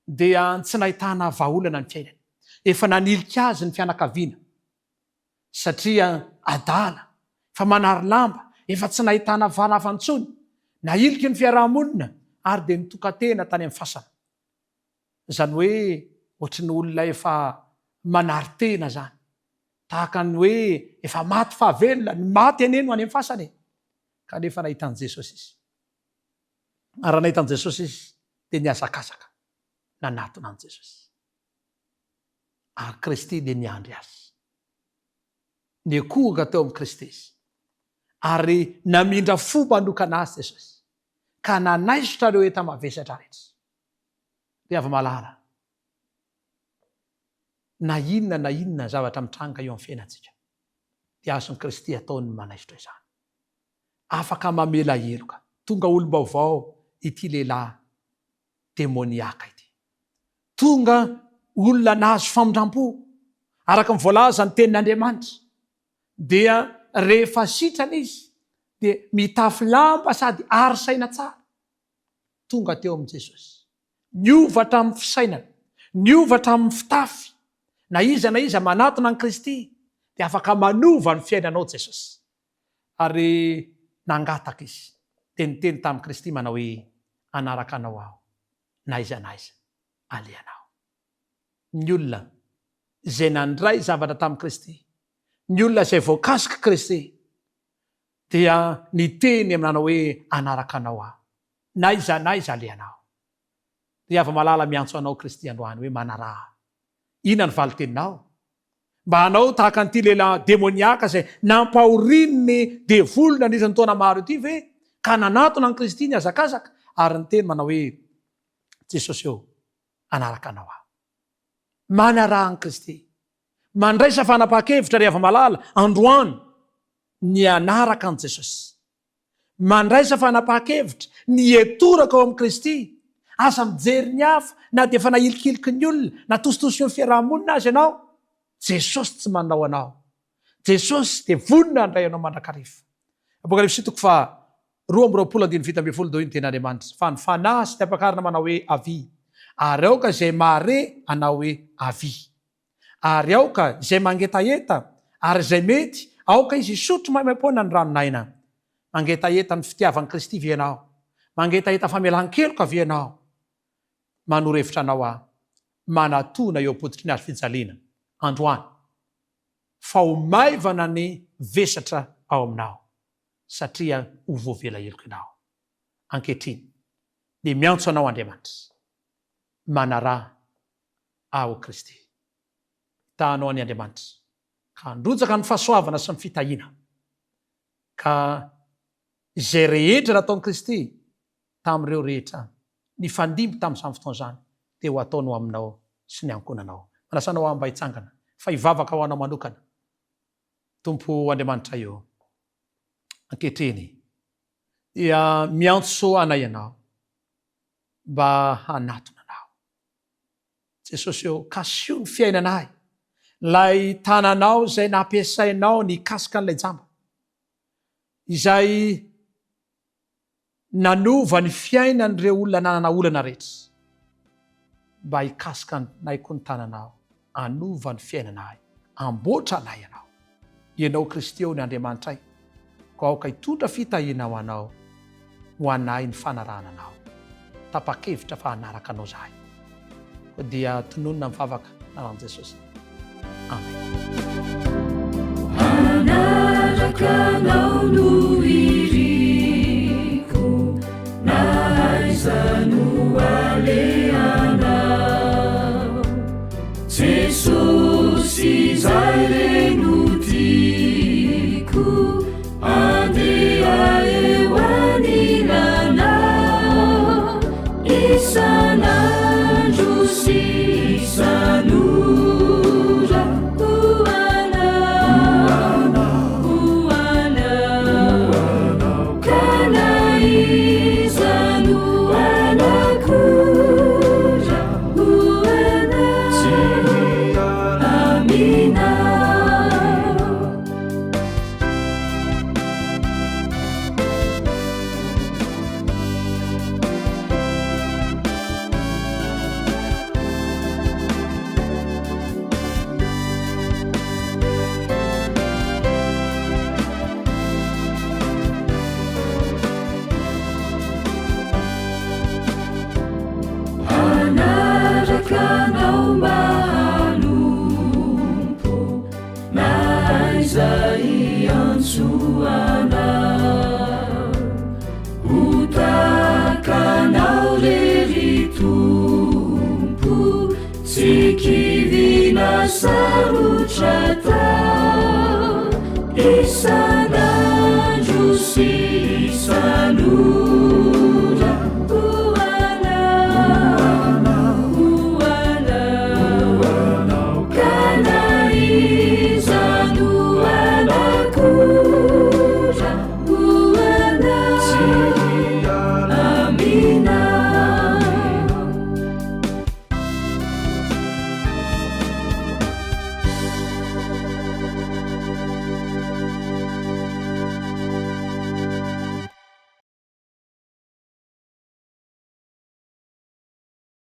dia tsy nahitana vahaolana ny fiainany. Efa nanilika azy ny fianakaviana. satria adala, efa manary lamba, efa tsy nahitana valafa intsony, nahiliky ny fiaraha-monina ary dia nitoka-tena tany amin'ny fasana. Izany hoe ohatry ny olona efa manary tena izany. Tahaka ny hoe efa maty fahavelona, ny maty anie no any amin'ny fasana e! Kanefa nahita an'i Jesosy izy. Ary raha nahita an'i Jesosy izy dia nihazakazaka nanatona an'i Jesosy. Ary Kristy dia niandry azy. Niankohoka teo amin'i Kristy izy. Ary namindra fo manokana azy Jesosy, ka nanaisotra ireo enta-mavesatra rehetra. Ry hava-malala, na inona na inona zavatra mitranga eo amin'ny fiainantsika, dia azon'i Kristy atao ny manaisotra izany. Afaka mamela heloka. Tonga olom-baovao ity lehilahy demoniaka ity. Tonga olona nahazo famindrampo, araka ny voalazan'ny Tenin'Andriamanitra, dia rehefa sitrana izy dia mitafy lamba sady ary saina tsara. Tonga teo amin'i Jesosy. Niova hatramin'ny fisainana, niova hatramin'ny fitafy. Na iza na iza manatona an'i Kristy dia afaka manova ny fiainanao Jesosy. Ary nangataka izy, dia niteny tamin'i Kristy manao hoe, Hanaraka Anao aho, na aiza na aiza alehanao. Ny olona izay nandray zavatra tamin'i Kristy, ny olona izay voakasik'i Kristy, dia niteny amin'anao hoe, Hanaraka Anao aho, na aiza na aiza alehanao. Ry hava-malala, miantso anao Kristy androany hoe, Manaraha. Inona ny valin-teninao? Mba hanao tahaka an'ity lehilahy demoniaka izay nampahorian'ny devoly nandritra ny taona maro ity ve, ka nanatona an'i Kristy nihazakazaka ary niteny manao hoe, Jesosy ô, hanaraka Anao aho. Manaraha an'i Kristy. Mandraisa fanapahan-kevitra ry hava-malala, androany, ny hanaraka an'i Jesosy. Mandraisa fanapahan-kevitra ny hitoraka ao amin'i Kristy. Aza mijery ny hafa na dia efa nahilikiliky ny olona, natositosiky ny fiaraha-monina aza ianao. Jesosy tsy manao anao. Jesosy dia vonona handray anao mandrakariva. Apokalypsy toko faha 22 andininy 17 dia hoy ny tenin'Andriamanitra, Fa ny Fanahy sy ny Ampakarina manao hoe, Avia. Ary aoka izay mahare hanao hoe, Avia. Ary aoka izay mangetaheta, ary izay mety, aoka izy hisotro maimaimpoana ny ranon'aina. Mangetaheta ny fitiavan'i Kristy ve ianao? Mangetaheta famelan-keloka ve ianao? Manoro hevitra anao aho, manatona eo am-pototry ny hazo fijaliana, androany, fa ho maivana ny vesatra ao aminao, satria ho voavela heloka ianao. Ankehitriny, dia miantso anao Andriamanitra. Manaraha Aho Kristy. Hitahanao anie Andriamanitra, ka handrotsaka ny fahasoavana sy ny fitahiana, ka izay rehetra nataon'i Kristy tamin'ireo rehetra nifandimby tamin'izany fotoana izany dia ho ataony ho aminao sy ny ankohonanao. Manasa anao aho mba hitsangana, fa hivavaka ho anao manokana. Tompo Andriamanitray ô, ankehitriny dia miantso anay Ianao mba hanatona Anao. Jesosy ô, kasio ny fiainanay, ilay tananao izay nampiasainao nikasika an'ilay jamba, izay nanova ny fiainan'ireo olona nanana olana rehetra. Mba hikasika anay koa ny tananao, hanova ny fiainanay, hamboatra anay Ianao. Ianao Kristy ô ny Andriamanitray, koa aoka hitondra fitahiana ho anao, ho anay ny fanarahana Anao. Tapa-kevitra fa hanaraka Anao zahay. Koa dia tononina ny vavaka, anaran'i Jesosy. Amen. Hanaraka Anao no iriko, na aiza no alehanao. Jesosy izay re no tiako, andeha eo anilanao, isan'andro sy isan'ora, ho anao, ho anao, ka na iza no anakora. Hanaraka anao mba hanompo na aiza hiantsoanao. Ho tahaka anao re ry Tompo, tsy kivy na sarotra atao, isan'andro sy isan'ora.